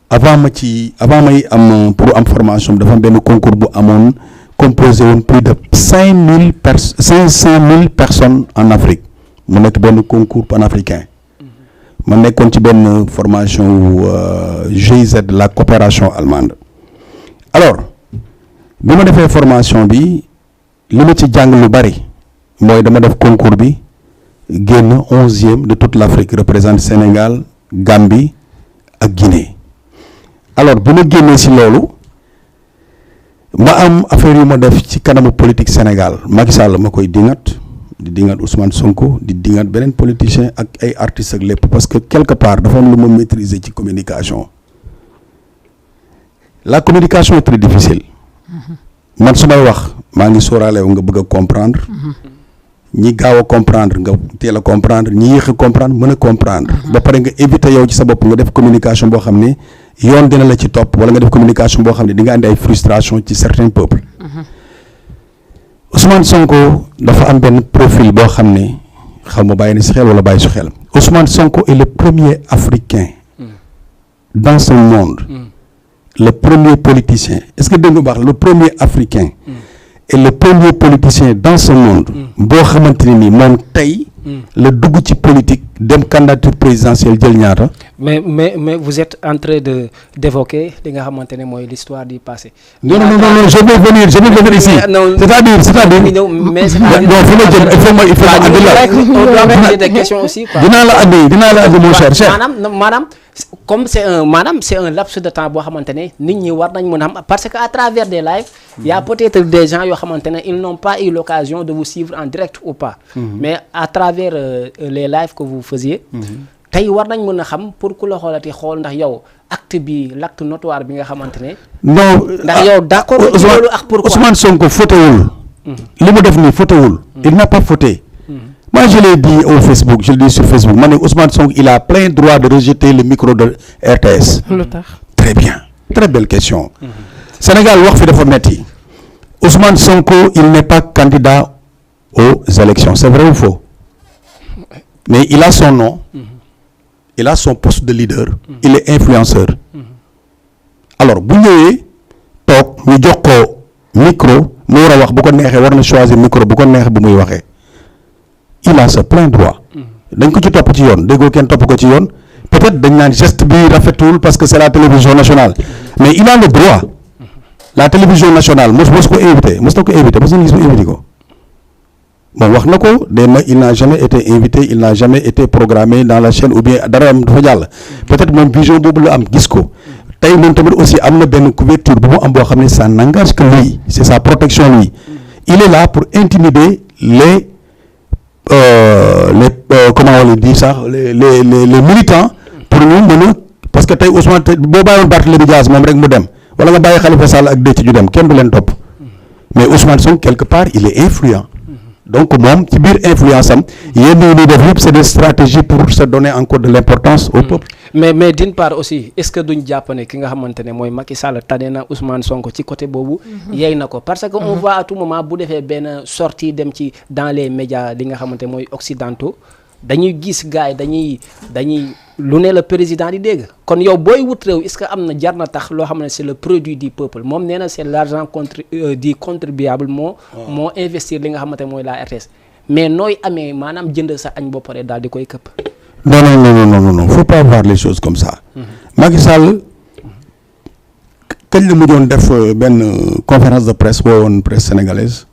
avant may am pour am formation dafa am benn concours bu amoon composé woon plus de 500 000 personnes en Afrique mu nekk benn concours panafricain ma nekkoon ci benn formation GIZ la coopération allemande alors bi ma defee formation bi li ma ci jàng lu bari mooy dama def concours bi génn 11e de toute l'Afrique représente Sénégal Gambie ak Guinée alors bi ma génnee ci loolu ma am affaire yu ma def ci kanamu politique Sénégal Macky Sall ma koy dingat di dingat Ousmane Sonko di dingat beneen politicien ak ay artistes ak lépp parce que quelque part dafa am lu ma maîtriser ci communication la communication est très difficile man su may wax maa ngi sóoraale nga bëgg a comprendre ñi gaaw a comprendre nga teel a comprendre ñi yéex a comprendre mën a comprendre. ba pare nga éviter yow ci sa bopp nga def communication boo xam ne yoon dina la ci topp wala nga def communication boo xam ne di nga andi ay frustration ci certains peuples. Ousmane Sonko dafa am benn profil boo xam ne xaw ma bàyyi na si xel wala bàyyi su xel. Ousmane Sonko est le premier Africain dans ce monde. Le premier politicien est-ce que dégg nga baax le premier Africain. Et le premier politicien dans ce monde boo xamante ne nii moom tey la dugg ci politique dem candidature présidentielle jël ñaata. mais vous êtes en train d'évoquer li nga xamante ne mooy l'histoire du passé. non je vais venir ici. c'est-à-dire mais non fu ma jëm il faut ma andi la. on doit poser des questions aussi quoi. dinaa la andi mon cher. maanaam comme c'est un laps de temps boo xamante ne nit ñi war nañ mën a xam parce que à travers des lives il y a peut-être des gens yoo xamante ne ils n'ont pas eu l'occasion de vous suivre en direct ou pas. mais à travers les lives que vous faisiez. tey war nañ mën a xam pour ku la xoolati xool ndax yow l'acte notoire bi nga xamante ne. non ndax yow d'accord ci loolu ak pourquoi Ousmane Sonko fautéwul. li mu def nii fautéwul. il n'a pas fauté. Moi, je l'ai dit au Facebook, je le dis sur Facebook. Ousmane Sonko, il a plein droit de rejeter le micro de RTS. Très bien. Très belle question. Sénégal, wax fi dafa metti. Ousmane Sonko, il n'est pas candidat aux élections. C'est vrai ou faux? Mais il a son nom. Il a son poste de leader. Il est influenceur. Alors, bu ñëwee toog ñu jox ko micro mu war a wax bu ko neexee war na choisir micro bu ko neexee bu muy waxee. Il a ce plein droit. dañ ko ci topp ci yoon déggoo kenn topp ko ci yoon peut-être dañ naan geste bi rafetul parce que c'est la télévision nationale mais il a le droit. La télévision nationale mos ko invité mos na ko invité mos nañu gis mu invité ko moom wax na ko il n'a jamais été invité il n'a jamais été programmé dans la chaîne ou bien dara am dafa jàll. peut-être moom vision boobu la am gis ko tey moom tamit aussi am na benn couverture bu mu am boo xam ne ça n'engage que lui c'est sa protection lui. Il est là pour intimider comment on le dit ça les militants pour ñu mën a parce que tey Ousmane tey boo bàyyiwoon Barthélémy Dias moom rek mu dem wala nga bàyyi Khalifa Sall ak Déthié ñu dem kenn du leen topp mais Ousmane Sonko quelque part il est influent donc moom ci biir influence am yenn yi ñuy def yëpp c'est des stratégies pour se donner encore de l'importance au peuple. mais d'une part aussi est-ce que duñ jàpp ne ki nga xamante ne mooy Macky Sall tane na Ousmane Sonko ci côté boobu. yey na ko parce que on voit à tout moment bu defee benn sortie dem ci dans les médias li nga xamante mooy occidentaux dañuy gis gars yi dañuy lu ne la président di dégg kon yow booy wut réew est-ce que am na jar na tax loo xam ne c'est le produit du peuple moom nee na c'est l'argent du contribuable moo investir li nga xamante mooy la RTS mais nooy amee maanaam jënd sa añ ba pare daal di koy këpp. non faut pas voir les choses comme ça. Macky Sall kañ la mujjoon def benn conférence de presse woon presse sénégalaise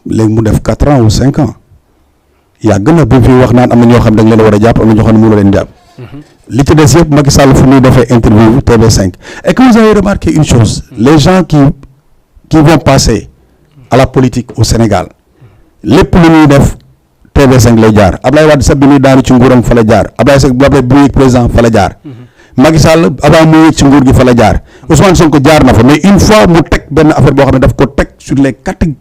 léegi mu def 4 ans ou 5 ans. yàgg na bu fi wax naan am na ñoo xam dañ leen war a jàpp am na ñoo xam ne mënu leen jàpp. li ci des yëpp Macky Sall fu muy defee interview TV5 et que vous avez remarqué une chose les gens qui vont passer à la politique au Sénégal lépp lu ñuy def TV5 lay jaar Ablaye Wade sax bi muy daanu ci nguuram fa la jaar Ablaye Seck bu muy président fa la jaar. Macky Sall avant muy yëg ci nguur gi fa la jaar Ousmane Sonko jaar na fa mais une fois mu teg benn affaire boo xam ne daf ko teg sur les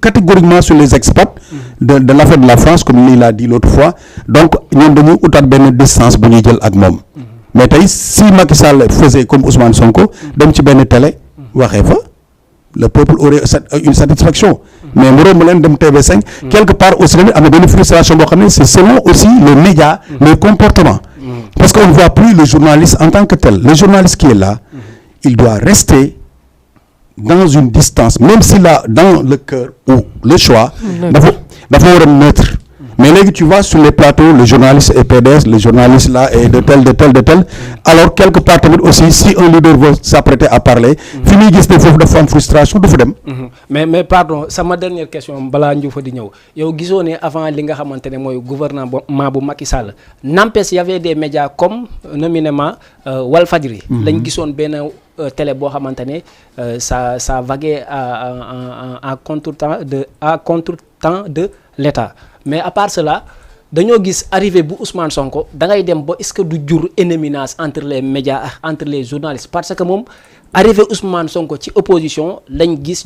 catégoriquement sur les expats de l'affaire de la France comme il l'a dit l'autre fois donc ñoom dañuy utaat benn distance bu ñuy jël ak moom mais tey si Macky Sall faisait comme Ousmane Sonko dem ci benn télé waxee fa le peuple aurait une satisfaction mais mu romb leen dem TV5 quelque part aussi tamit am na benn frustration boo xam ne c'est selon aussi les médias les comportements parce qu'on ne voit plus le journaliste en tant que tel le journaliste qui est là il doit rester dans une distance même s'il a dans le cœur ou le choix dafa war a neutre mais léegi tu vois sur les plateaux le journaliste est PDS le journaliste là est de tel alors quelque part tamit aussi si un leader veut s'apprêter à parler fi muy gis ne foofu dafa am frustration du fa dem mais pardon sama dernière question balaa ñu fa di ñëw yow gisoo ne avant li nga xamante ne mooy gouvernement bu Macky Sall n'empêche y avait des médias comme nommément Walfadjri lañ gisoon benn télé boo xamante ne ça vaguait à contre-temps de l'État mais à part cela dañoo gis arrivé bu Ousmane Sonko da ngay dem ba est-ce que du jur énéminence entre les médias entre les journalistes parce que moom arrivé Ousmane Sonko ci opposition lañ gis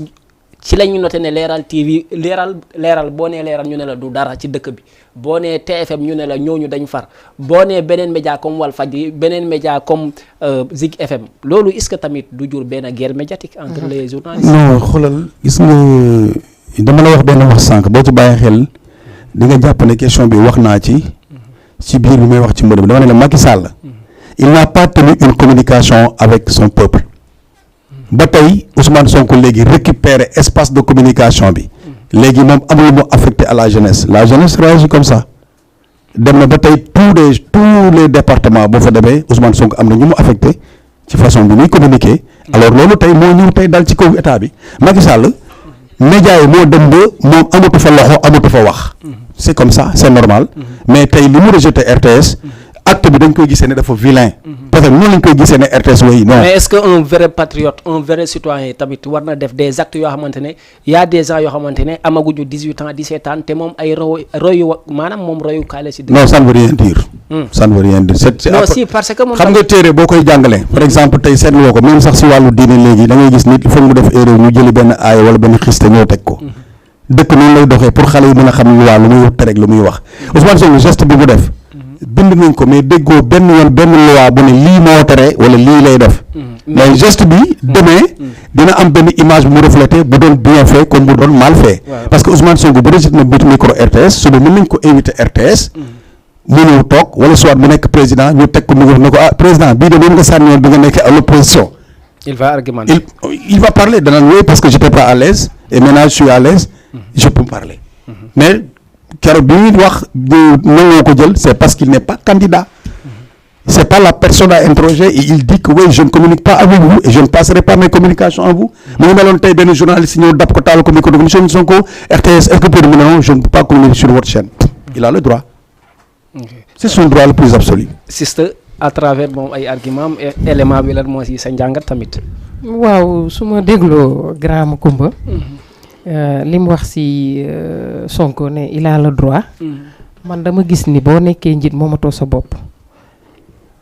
ci la ñu noté ne Leral TV leeral boo nee leeral ñu ne la du dara ci dëkk bi boo nee TFM ñu ne la ñooñu dañ far boo nee beneen média comme Walfadjri beneen média comme Zik FM loolu est-ce que tamit du jur benn guerre médiatique entre les journalistes. non xoolal gis nga dama la wax benn wax sànq boo ci bàyyi xel di nga jàpp ne question bi wax naa ci biir bi may wax ci mbir bi dama ne la Macky Sall il n'a pas tenu une communication avec son peuple. ba tey Ousmane Sonko léegi récupérer espace de communication bi léegi moom amul mu affecté à la jeunesse réagit comme ça dem na ba tey tous les départements boo fa demee Ousmane Sonko am na ñu mu affecté ci façon bi muy communiquer alors loolu tey moo ñëw tey dal ci kaw état bi Macky Sall média yi moo dem ba moom amatu fa loxo amatu fa wax c'est comme ça c'est normal mais tey li mu rejeté RTS acte bi dañ koy gisee ne dafa vilain parce que noonu lañ koy gisee ne RTS way non mais est-ce que un vrai patriote un vrai citoyen tamit war na def des actes yoo xamante ne y a des gens yoo xamante ne amaguñu 18 ans 17 ans te moom ay royu maanaam moom royu kaale si non ça ne veut rien dire ça ne veut rien dire c'est non si parce que moom xam nga téere boo koy jàngale par exemple tey seetloo ko même sax si wàllu diine léegi da ngay gis nit foog mu def erreur ñu jëli benn aaya wala benn xiste ñëw teg ko dëkk noonu lay doxee pour xale yi mën a xam lu waa lu muy tere lu muy wax Ousmane Sonko geste bi mu def bind nañ ko mais déggoo benn yoon benn loi bu ne lii moo tere wala lii lay def mais geste bi demee dina am benn image bu mu reflété bu doon bien fait comme bu doon mal fait parce que Ousmane Sonko bu rejeté na micro RTS suba mën nañ ko invité RTS mu ñëw toog wala soit mu nekk président ñu teg ko micro ne ko président bii de moom nga sànni woon bi nga nekk à l'opposition il va argumenter il va parler danaan oui parce que j'étais pas à l'aise et maintenant je suis à l'aise je peux parler mais keroog bi ñuy wax nangoo ko jël c'est parce qu'il n'est pas candidat c'est pas la personne à interroger et il dit que oui je ne communique pas avec vous et je ne passerai pas mes communications à vous mu ngi meloon tey benn journaliste ñëw dab ko taal ko micro monsieur Sonko RTS est-ce que pour mu ne non je ne peux pas communiquer sur votre chaîne il a le droit c'est son droit le plus absolu sister à travers moom ay argument élément bi lan moo si sa njàngat tamit waaw su ma dégloo grand Macoumba li mu wax si Sonko ne il a le droit man dama gis ni boo nekkee njiit moomatoo sa bopp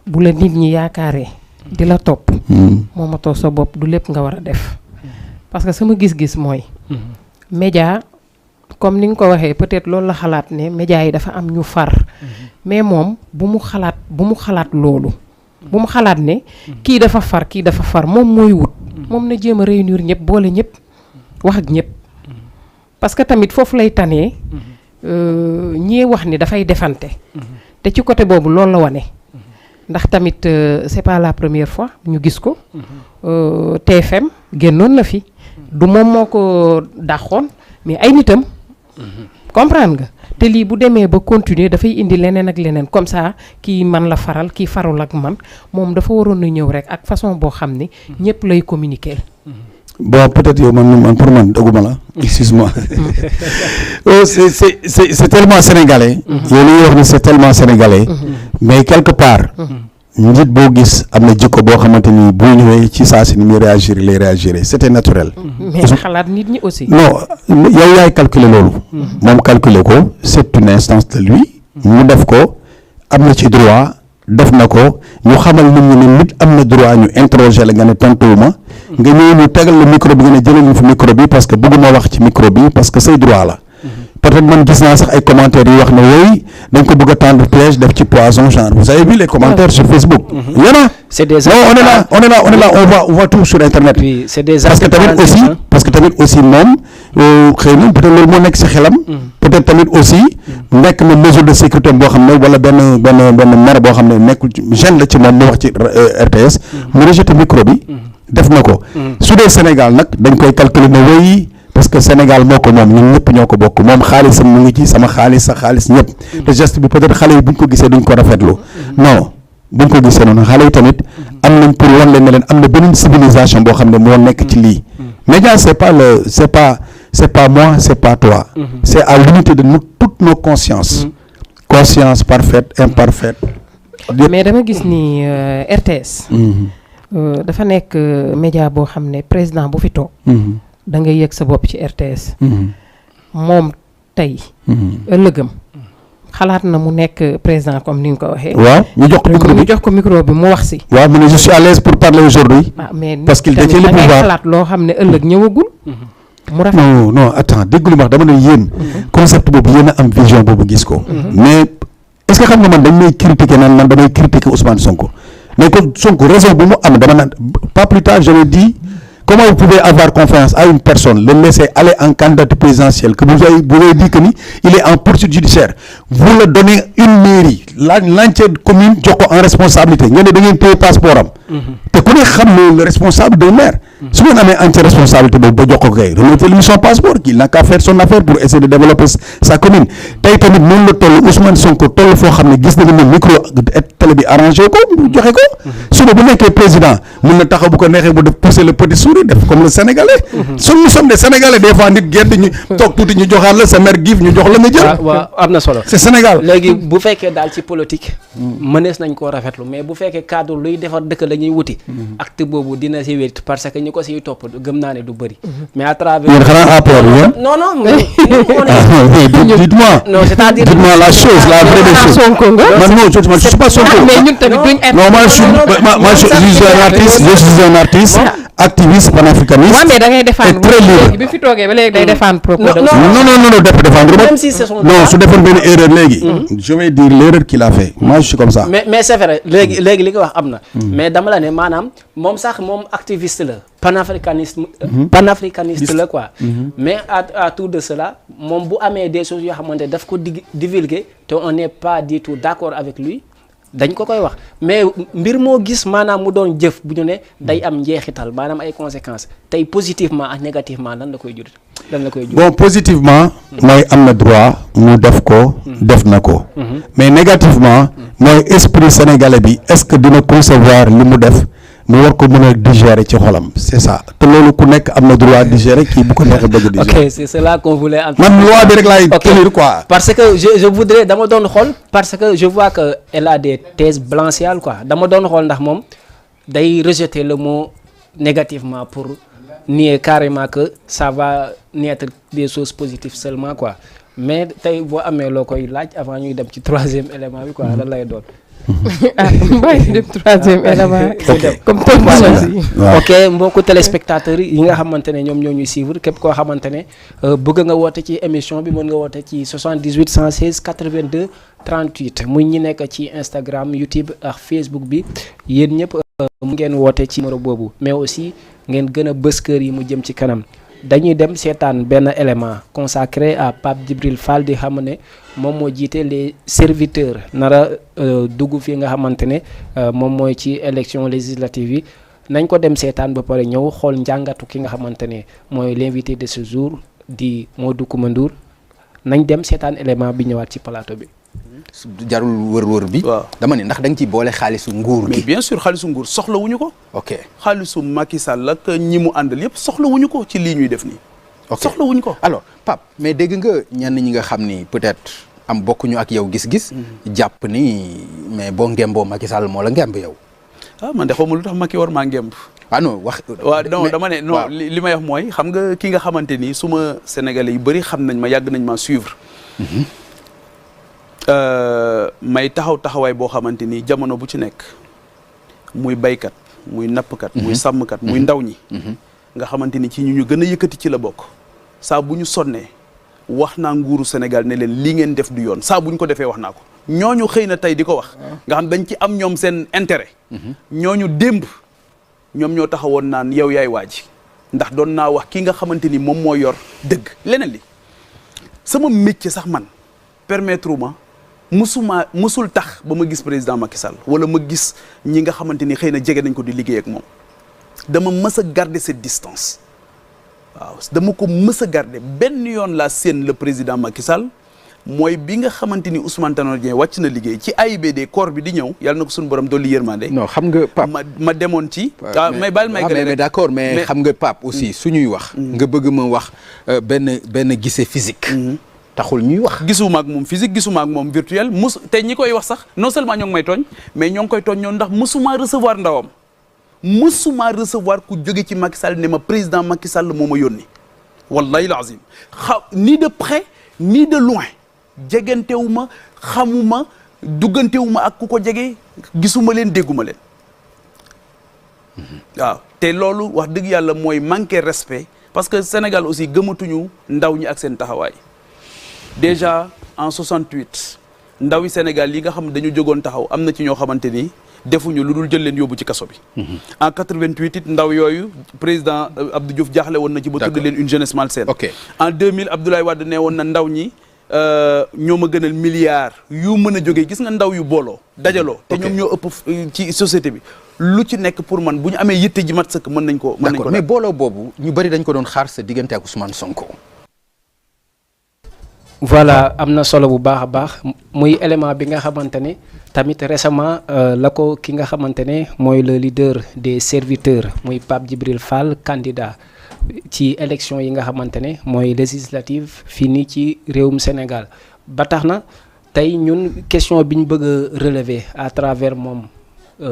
bu la nit ñi yaakaaree di la topp moomatoo sa bopp du lépp nga war a def parce que sama gis-gis mooy média comme ni nga ko waxee peut-être loolu la xalaat ne média yi dafa am ñu far mais moom bu mu xalaat loolu bu mu xalaat ne kii dafa far moom mooy wut moom na jéem a réunir ñëpp boole ñëpp wax ak ñëpp parce que tamit foofu lay tanee ñii wax ni dafay defante te ci côté boobu loolu la wane ndax tamit c'est pas la première fois ñu gis ko TFM génnoon na fi du moom moo ko dàqoon mais ay nitam comprendre nga te lii bu demee ba continuer dafay indi leneen ak leneen comme ça kii man la faral kii farul ak man moom dafa waroon na ñëw rek ak façon boo xam ni ñëpp lay communiquer. Bon, peut-être yow man pour man doguma la excuse-moi oh c'est tellement sénégalais yow li ñuy wax ni c'est tellement sénégalais mais quelque part njiit boo gis am na jikko boo xamante ni bu ñëwee ci saa si ni muy réagir lay réagir c'était naturel mais xalaat nit ñi aussi non yow yaay calculer loolu moom calculer ko c'est une instance de lui mu def ko am na ci droit def na ko ñu xamal nit ñi ne nit am na droit ñu interroger la nga ne tontuwuma nga ñëw ñu tegal la micro bi nga ne jëlal ñu fi micro bi parce que bëgguma wax ci micro bi parce que say droit la peut-être man gis naa sax ay commentaires yi wax ne wooy dañ ko bëgg a tendre piège def ci poison genre vous avez vu les commentaires sur Facebook il y en a c'est des non on est là on voit tout sur internet oui c'est des parce que tamit aussi moom xëy na peut-être loolu moo nekk ci xelam peut-être tamit aussi nekk na mesure de sécurité boo xam ne wala benn maire boo xam ne nekkul gêne la ci moom mu wax ci RTS mu rejeté micro bi def na ko su dee Sénégal nag dañ koy calculer ne wéy parce que Sénégal moo ko moom ñun ñëpp ñoo ko bokk moom xaalisam mu ngi ci sama xaalis sa xaalis ñëpp te geste bi peut-être xale yi buñ ko gisee duñ ko rafetlu non buñ ko gisee noonu xale yi tamit am nañ pour wan leen ne leen am na beneen civilisation boo xam ne moo nekk ci lii média c'est pas moi c'est pas toi c'est à l'unité de nous toutes nos consciences conscience parfaite imparfaite mais dama gis ni RTS dafa nekk média boo xam ne président bu fi toog da ngay yëg sa bopp ci RTS moom tey ëllëgam xalaat na mu nekk président comme ni nga ko waxee waaw ñu jox ko micro bi mu wax si waaw mu ne je suis à l'aise pour parler aujourd'hui mais parce qu'il détient le pouvoir xalaat loo xam ne ëllëg ñëwagul non attends déglu ma dama ne yéen concept boobu yéen a am vision boobu gis ko mais est-ce que xam nga man dañ may critiquer naan man damay critiquer Ousmane Sonko mais kon Sonko raison bu mu am dama naan pas plus tard je me dis comment vous pouvez avoir confiance à une personne, le laisser aller en candidature présidentielle, que vous avez dit que il est en poursuite judiciaire, vous le donnez une mairie, l'entière commune en responsabilité, vous avez un passeport. Te connais le responsable de maire. Si vous avez une entière responsabilité, remettez-lui son passeport, qu'il n'a qu'à faire son affaire pour essayer de développer sa commune. Tay tamit non le toll Ousmane Sonko toll fo xamné gis na ni micro télé bi arrangé ko joxé ko suba bu nekké président mën na taxaw bu ko nexé bu def pousser le petit souris def comme le sénégalais nous sommes des sénégalais des fois nit gedd ñu tok tuti ñu joxal la sa mère gif ñu jox la nga jël waaw amna solo c'est Sénégal légui bu féké dal ci politique mënees nañ ko rafetlu mais bu féké cadre luy défar dëkk lañuy wuti acte bobu dina ci wét parce que ñiko ci top gëm na né du bari mais à travers non dites-moi non c'est-à-dire dites-moi la chose la vraie des choses non je suis pas Sonko mais ñun tamit duñ non moi je suis un artiste activiste panafricaniste. Ouais, mais da ngay défendre très libre. bi fi toogee ba léegi day défendre propos. non défendre. Même si c'est son non su defoon benn erreur léegi. Je vais dire l'erreur qu'il a fait. Moi je suis comme ça. mais c'est vrai léegi li nga wax am na. mais dama la ne maanaam moom sax moom activiste la panafricaniste la quoi. mais à tout de cela moom bu amee des choses yoo xamante daf ko divulguer te on n'est pas du tout d'accord avec lui. dañ ko koy wax mais mbir moo gis maanaam mu doon jëf bu ñu ne day am njeexital maanaam ay conséquences tey positivement ak négativement lan la koy jur bon positivement mooy am na droit mu def ko def na ko mais négativement mooy esprit sénégalais bi est-ce que dina concevoir li mu def mu war ko mën a digérer ci xolam c'est ça te loolu ku nekk am na droit digérer kii bu ko neexee bëgg digérer. ok c'est cela qu'on voulait entendre. man loi bi rek laay tenir quoi. parce que je voudrais dama doon xool parce que je vois que elle a des thèses blanchiales quoi dama doon xool ndax moom day rejeter le mot négativement pour nier carrément que ça va naître des choses positives seulement quoi mais tey boo amee loo koy laaj avant ñuy dem ci troisième élément bi quoi lan lay doon. bàyyi dem troisième élément comme ok mbokku téléspectateurs yi nga xamante ne ñoom ñoo ñuy suivre képp koo xamante ne bëgg nga woote ci émission bi mën nga woote ci 78 116 82 38 muy ñi nekk ci Instagram YouTube ak Facebook bi yéen ñëpp mu ngeen woote ci numéro boobu mais aussi ngeen gën a bës kër yi mu jëm ci kanam dañuy dem seetaan benn élément consacré à Pape Djibril Fall di xam ne moom moo jiite les serviteurs nara dugg fi nga xamante ne moom mooy ci élection législative yi nañ ko dem seetaan ba pare ñëw xool njàngatu ki nga xamante ne mooy l'invité de ce jour di Modou Coumba Ndour nañ dem seetaan élément bi ñëwaat ci plateau bi. jarul wër bi. dama ne ndax da nga ciy boole xaalisu nguur gi. mais bien sûr xaalisu nguur soxlawuñu ko. ok xaalisu Macky Sall ak ñi mu àndal yëpp soxlawuñu ko ci lii ñuy def nii. ok soxlawuñu ko. alors Pape mais dégg nga ñenn ñi nga xam ni peut-être am bokkuñu ak yow gis-gis. jàpp ni mais boo ngemboo Macky Sall moo la ngemb yow. ah man de xaw ma lu tax Macky war maa ngemb. ah non wax. waaw non dama ne non li may wax mooy xam nga ki nga xamante ni suma sénégalais yu bëri xam nañ ma yàgg nañ ma suivre. may taxawaay boo xamante ni jamono bu ci nekk muy baykat muy nappkat muy sàmmkat muy ndaw ñi nga xamante ni ci ñu gën a yëkkati ci la bokk saa bu ñu sonnee wax naa nguuru Sénégal ne leen li ngeen def du yoon saa bu ñu ko defee wax naa ko ñooñu xëy na tey di ko wax nga xam dañ ci am ñoom seen intérêt ñooñu démb ñoom ñoo taxawoon naan yow yaay waaji ndax doon naa wax ki nga xamante ni moom moo yor dëgg leneen li sama métier sax man permettre ma musul tax ba ma gis président Macky Sall wala ma gis ñi nga xamante ni xëy na jege nañ ko di liggéey ak moom dama mës a garder cette distance waaw dama ko mës a garder benn yoon laa seen le président Macky Sall mooy bi nga xamante ni Ousmane Tanor Dieng wàcc na liggéey ci AIBD corps bi di ñëw yàlla na ko suñu borom dolli yërmande. non xam nga Pape ma demoon ci. mais baal may gën mais d'accord mais xam nga Pape aussi suñuy wax. nga bëgg ma wax benn gisee physique. taxul ñuy wax gisuma ak moom physique gisuma ak moom virtuel te ñi koy wax sax non seulement ñoo ngi may tooñ mais ñoo ngi koy tooñ ñoom ndax musuma recevoir ndawam musuma recevoir ku jóge ci Macky Sall ne ma président Macky Sall moo ma yónni wallahi lazim ni de près ni de loin jegantewuma xamuma duggantewuma ak ku ko jege gisuma leen dégguma leen waaw te loolu wax dëgg yàlla mooy manquer respect parce que Sénégal aussi gëmatuñu ndaw ñi ak seen taxawaay déjà en 68 ndaw yi Sénégal yi nga xam ne dañu jógoon taxaw am na ci ñoo xamante ni defuñu lu dul jël leen yóbbu ci kaso bi. En 88 it ndaw yooyu président Abdou Diouf jaaxle woon na ci ba tudd leen une jeunesse malsaine. En 2000 Abdoulaye Wade nee woon na ndaw ñi ñoo ma gënal milliards yu mën a jógee gis nga ndaw yu booloo dajaloo. te ñoom ñoo ëpp ci société bi. lu ci nekk pour man bu ñu amee yitte ji mat sëkk mën nañ ko. d'accord mais booloo boobu ñu bari dañ ko doon xaar sa diggante ak Ousmane Sonko. voilà am na solo bu baax a baax muy élément bi nga xamante ne tamit récemment la ko ki nga xamante ne mooy le leader des serviteurs muy Pape Djibril Fall candidat ci élection yi nga xamante ne mooy législative fii nii ci réewum Sénégal ba tax na tey ñun question bi ñu bëgg a relever à travers moom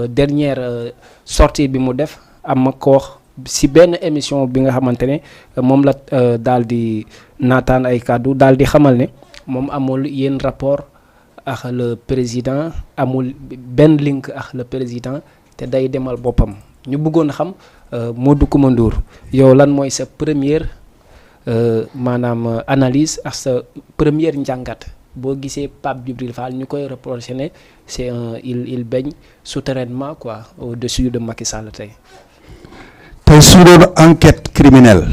dernière sortie bi mu def am ma ko wax si benn émission bi nga xamante ne moom la daal di naataan ay kàddu daal di xamal ne moom amul yenn rapport ak le président amul benn link ak le président te day demal boppam ñu bëggoon xam Modou Coumba Ndour yow lan mooy sa première maanaam analyse ak sa première njàngat boo gisee Pape Djibril Fall ñu koy reproché ne c'est un il baigne souterrainement quoi au-dessus de Macky Sall tey. tey su doon enquête criminelle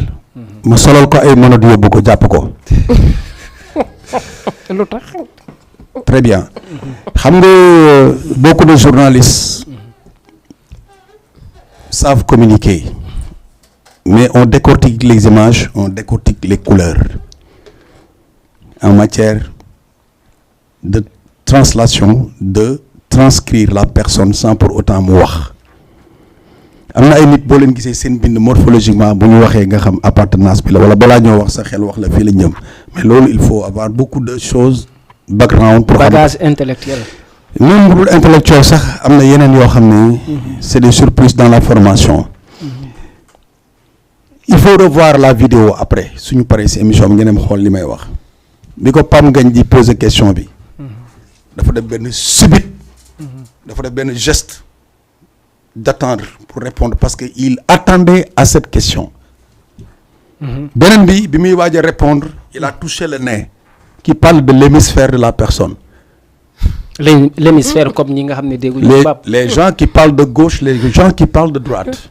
mu solal ko ay mënat yóbbu ko jàpp ko. lu tax. très bien xam nga beaucoup de journalistes savent communiquer mais on décortique les images on décortique les couleurs en matière de translation de transcrire la personne sans pour autant mu wax. am na ay nit boo leen gisee seen bind morphologiquement bu ñu waxee nga xam appartenance bi la wala balaa ñoo wax sa xel wax la fii la jëm mais loolu il faut avoir beaucoup de choses background pour bagage intellectuel. même bu dul intellectuel sax am na yeneen yoo xam ne c'est des surprises dans la formation. Il faut revoir la vidéo après suñu paree si émission bi ngeen dem xool li may wax bi ko Pam Ngagne di poser question bi dafa def benn subite dafa def benn geste d'attendre pour répondre parce que il attendait à cette question. beneen bi muy waaj a répondre il a touché le nez qui parle de l'hémisphère de la personne. L'hémisphère comme ñi nga xam ne dégguñu les gens qui parlent de gauche les gens qui parlent de droite.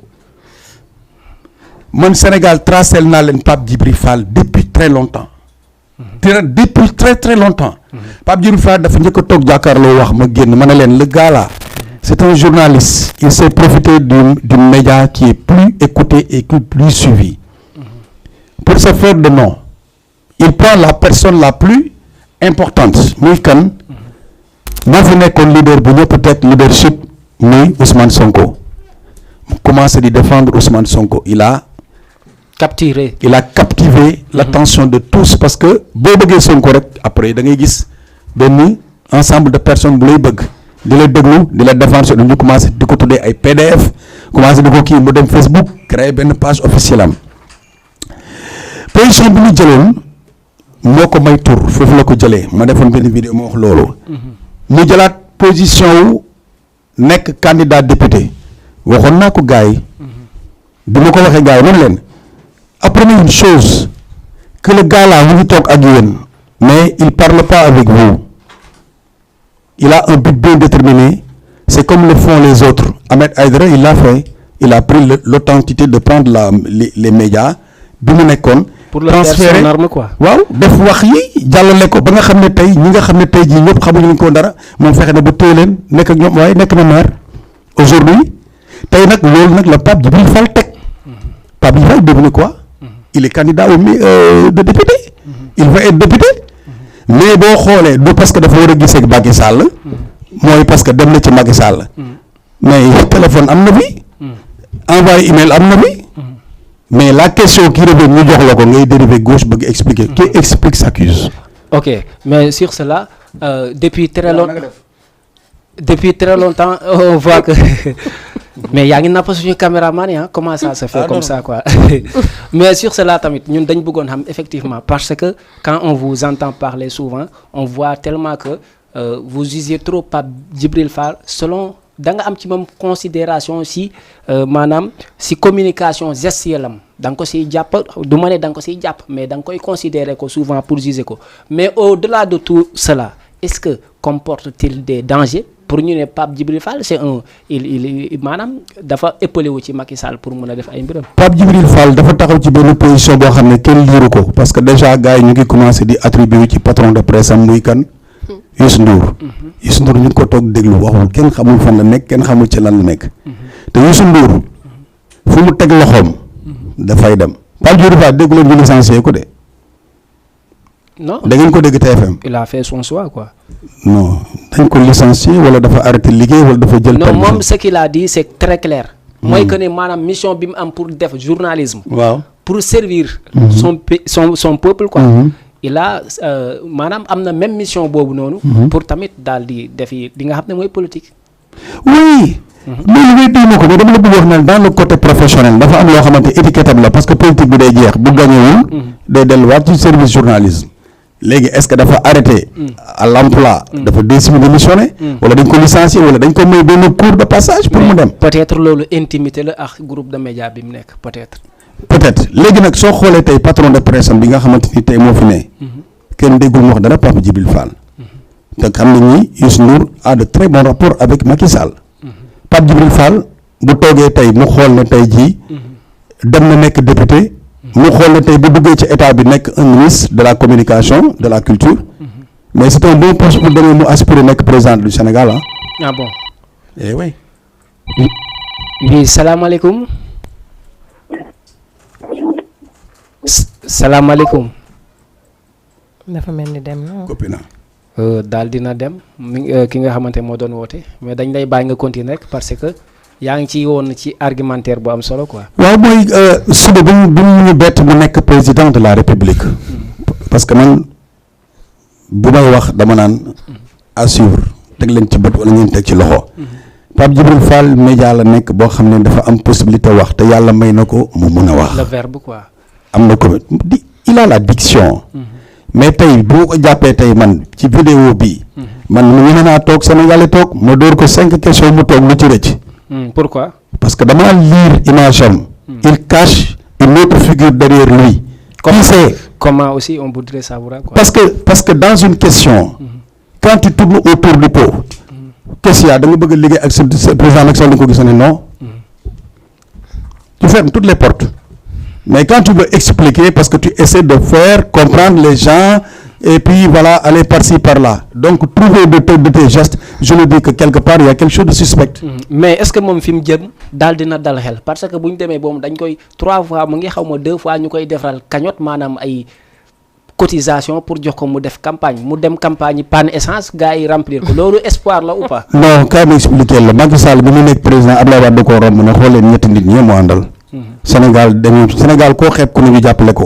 man Sénégal tracé naa leen Pape Djibril Fall depuis très longtemps. depuis très longtemps. Pape Djibril Fall dafa njëkk a toog jàkkaarloo wax ma génn ma ne leen le gars là c'est un journaliste il s'est profité du média qui est plus écouté et plus suivi. Pour se faire de nom il prend la personne la plus importante muy kan moo fi nekkoon leader bu ñëpp teg leadership muy Ousmane Sonko mu commencé di défendre Ousmane Sonko il a captivé l'attention de tous parce que boo bëggee Sonko rek après da ngay gis benn ensemble de personnes bu lay bëgg di la déglu di la défendre ñu commencé di ko tuddee ay PDF commencé di ko kii mu dem Facebook créer benn page officielle am position bi ñu jëloon moo ko may tur foofu la ko jëlee ma defoon benn vidéo ma wax loolu mu jëlaat position wu nekk candidat député waxoon naa ko gars yi bi ma ko waxee gars yi noonu leen apprenez une chose que le gars là mu ngi toog ak yéen mais il parle pas avec vous il a un but bien déterminé c'est comme le font les autres Ahmed Aïdara il l'a fait il a pris l'authenticité de prendre les médias bi mu nekkoon pour le transférer quoi. waaw def wax yi jàllale ko ba nga xam ne tey ñi nga xam ne tey jii ñëpp xamuñu ko dara moom fexe na ba téye leen nekk ak ñoom waaye nekk na maire aujourd'hui tey nag loolu nag la Pape Djibril Fall teg Pape Djibril Fall devenu quoi il est candidat de député il va être député mais boo xoolee du parce que dafa war a gisee ak Macky Sall mooy parce que dem na ci Macky Sall mais téléphone am na fi envoyé email am na fi mais la question qui revient ñu jox la ko ngay dérivé gauche bëgg expliquer qui explique s'accuse. Ok mais sur cela depuis très longtemps on voit que mais yaa ngi napp suñu caméraman yi comment ça se fait comme ça quoi mais sur cela tamit ñun dañ bëggoon xam effectivement parce que quand on vous entend parler souvent on voit tellement que vous jugez trop Pape Djibril Fall selon da nga am ci moom considération si maanaam si communication gestuelle am da nga ko siy jàpp du ma ne da nga ko siy jàpp mais da nga koy considérer ko souvent pour juger ko mais au-delà de tout cela est-ce que comporte-t-il des dangers pour ñu ne Pape Djibril Fall c'est un il maanaam dafa épaulé wu ci Macky Sall pour mën a def ay mbiram. Pape Djibril Fall dafa taxaw ci benn position boo xam ne kenn liiru ko parce que déjà gars yi ñu ngi commencé di attribuer ci patron de presse am muy kan Youssou Ndour. Youssou Ndour ñu ngi ko toog déglu waxul kenn xamul fan la nekk kenn xamul ci lan la nekk te Youssou Ndour fu mu teg loxoom dafay dem Pape Djibril Fall déggu leen ñu licencié ko de. non da ngeen ko dégg TFM. il a fait son choix quoi. non dañ ko licencié wala dafa arrêté liggéey wala dafa jël. non moom ce qu'il a dit c'est très clair. mooy que ne maanaam mission bi mu am pour def journalisme. waaw pour servir. son peuple quoi. il a maanaam am na même mission boobu noonu. pour tamit daal di defi li nga xam ne mooy politique. oui. loolu ngay déglu ko mais dama la bëgg wax naan dans le côté professionnel dafa am loo xamante étiquette am la parce que politique bi day jeex bu gañewul day delluwaat ci service journalisme. léegi est-ce que dafa arrêté à l'emploi dafa démissionné wala dañ ko licencier wala dañ ko may benn cours de passage pour mu dem peut-être loolu intimité la ak groupe de médias bi mu nekk peut-être léegi nag soo xoolee tey patron de presse am bi nga xamante ni tey moo fi ne kenn déggul mu wax dara Pape Djibril Fall te xam nañ ni Youssou Ndour a de très bons rapports avec Macky Sall Pape Djibril Fall bu toogee tey mu xool ne tey jii dem na nekk député mu xool ne tey bu duggee ci état bi nekk un ministre de la communication de la culture mais c'est un bon poste pour demee mu aspirer nekk président du Sénégal ah bon eh oui oui salaamaaleykum salaamaaleykum dafa mel ni dem na copie na daal dina dem ki nga xamante moo doon woote mais dañ lay bàyyi nga continuer rek parce que yaa ngi ci woon ci argumentaire bu am solo quoi. waaw mooy suba bi ñu bett mu nekk président de la république parce que man bu may wax dama naan à suivre teg leen ci bët wala ngeen teg ci loxo Pape Djibril Fall média la nekk boo xam ne dafa am possibilité wax te yàlla may na ko mu mun a wax. le verbe quoi. am na ko il a la diction. mais tey boo ko jàppee tey man ci vidéo bii. man mu ñu naa toog Sénégalais toog ma dóor ko 5 questions mu toog lu ci rëcc. Pourquoi? Parce que dama lire image am. Il cache une autre figure derrière lui. Comment aussi on voudrait savoir quoi? Parce que dans une question, quand tu tournes autour du pot, qu'est-ce qu'il y a? Da nga bëgg liggéey ak ce président Macky Sall ko gis ne non. Tu fermes toutes les portes. Mais quand tu veux expliquer, parce que tu essaies de faire comprendre les gens et puis voilà, aller par-ci par-là. Donc trouver de tes gestes, je me dis que quelque part il y a quelque chose de suspect. Mais est-ce que moom fi mu jëm daal dina dal xel parce que bu ñu demee boobu dañ koy 3 fois mu ngi xaw ma 2 fois ñu koy defaral cagnotte maanaam ay cotisation pour jox ko mu def campagne mu dem campagne panne essence gars yi remplir ko loolu espoir la ou pas? Non, kaay ma expliquer la Macky Sall bi mu nekk président Abdoulaye Wade da koo romb ne xool leen ñetti nit ñi mu àndal. Sénégal koo xeeb ku ne ñu jàppale ko.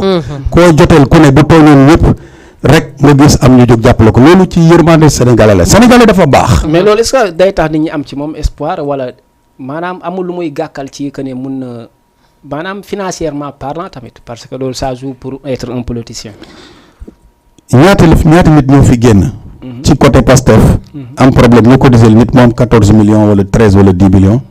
Koo joteel ku ne bu tooñoon ñëpp rek nga gis am ñu jóg jàppale ko loolu ci yërmande Sénégalais la Sénégalais dafa baax. mais loolu est-ce que day tax nit ñi am ci moom espoir wala maanaam amul lu muy gàkkal ci que ne mun na maanaam financièrement parlant tamit parce que loolu ça joue pour être un politicien. ñaata nit ñoo fi génn. ci côté Pastef. am problème ñu cotiser nit moom 14 millions wala 13 wala 10 millions.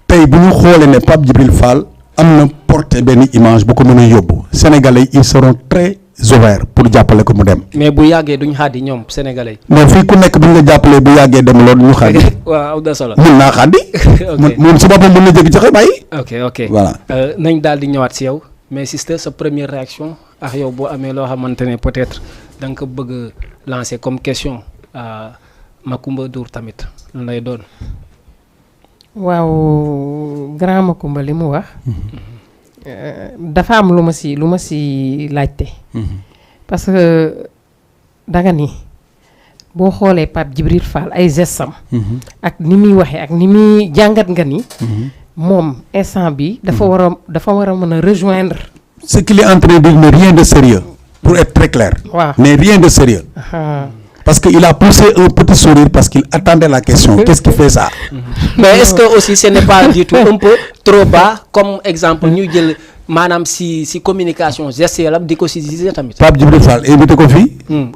tey bu ñu xoolee ne Pape Djibril Fall am na porté benn image bu ko mën a yóbbu Sénégalais ils seront très ouverts pour jàppale ko mu dem. mais bu yàggee duñ xaadi ñoom Sénégalais. mais fii ku nekk bu ñu la jàppalee bu yàggee dem loolu ñu xaadi. waaw am na solo. mun naa xaadi. ok moom si boppam mën na jékki joxe bàyyi. ok voilà. nañ daal di ñëwaat si yow mais sister sa première réaction ak yow boo amee loo xamante ne peut-être da nga ko bëgg a lancer comme question Macoumba Ndour tamit lan lay doon. waaw grand Macoumba li mu wax dafa am lu ma si laajte parce que danga ni boo xoolee Pape Djibril Fall ay gestam ak ni muy waxee ak ni muy jàngat nga ni moom instant bi dafa war a mën a rejoindre ce qu'il est en train de dire n'est rien de sérieux pour être très clair. waaw n'est rien de sérieux. Parce qu'il a poussé un petit sourire parce qu'il attendait la question. Qu'est-ce qui fait ça? Mais est-ce que aussi ce n'est pas du tout un peu trop bas comme exemple ñu jël maanaam si communication gestuelle di ko si gisee tamit. Pape Djibril Fall invité ko fii.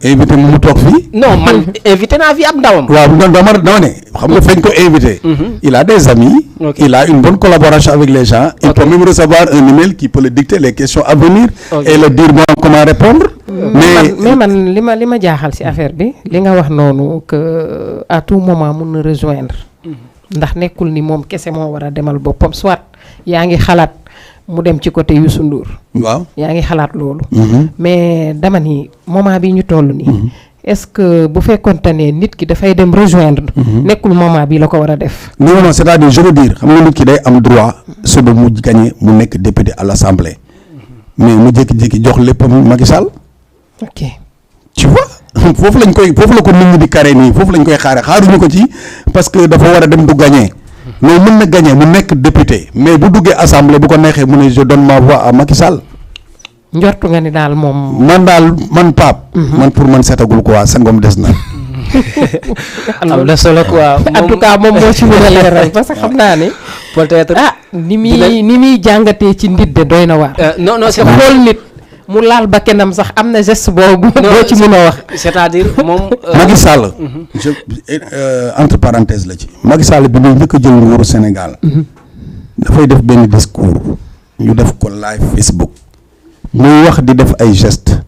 invité mu toog fii. non man invité naa fi ab ndawam. waaw dama ne xam nga fañ ko invité. il a des amis. il a une bonne collaboration avec les gens. il peut même recevoir un email qui peut le dicter les questions à venir. et le dire bon comment répondre. mais man li ma jaaxal ci affaire bi li nga wax noonu que à tout moment mun na rejoindre. ndax nekkul ni moom kese moo war a demal boppam soit yaa ngi xalaat mu dem ci côté Youssou Ndour. waaw yaa ngi xalaat loolu. mais dama ni moment bi ñu toll nii. est-ce que bu fekkonte ne nit ki dafay dem rejoindre. nekkul moment bi la ko war a def. non c'est-à-dire je veux dire xam nga nit ki day am droit suba mu gagné mu nekk député à l'Assemblée. mais mu jékki-jékki jox léppam Macky Sall. ok tu vois foofu la ko nit ñi di carré nii foofu lañ koy xaaruñu ko ci parce que dafa war a dem du gagné. mais mën na gagné mu nekk député mais bu duggee assemblée bu ko neexee mu ne je donne ma voix à Macky Sall. njortu nga ni daal moom. man Pape. man pour man seetagul quoi sangom des na. am na solo quoi en tout cas moom moo ci mën a leeral parce que xam naa ne. peut-être ni muy jàngatee ci nit de doy na waar. non c'est xool nit mu laal ba kenam sax am na geste boobu. boo ci mën a wax. c'est-à-dire moom. Macky Sall. entre parenthèses la ci. Macky Sall bi muy njëkk a jël nguuru Sénégal. dafay def benn discours. ñu def ko live Facebook. muy wax di def ay gestes.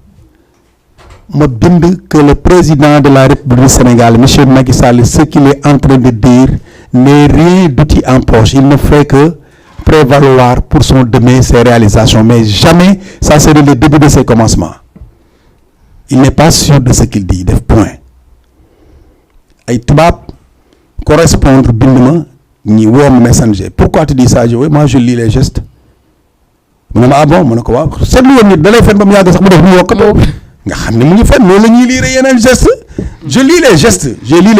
ma bind que le président de la République du Sénégal monsieur Macky Sall ce qu'il est en train de dire n'est rien d'outil en poche il ne fait que prévaloir pour son demain ses réalisations mais jamais ça serait le début de ses commencements il n'est pas sûr de ce qu'il dit def point ay tubaab correspondre bind ma ñi woom messenger pourquoi tu dis ça moi je lis les gestes mu ne ma ah bon mu ne ko waaw seetlu woon nit da lay fen ba mu yàgg sax mu def mu wokkatoo nga xam ne mu ngi fen noonu la ñuy lire yeneen geste je lis les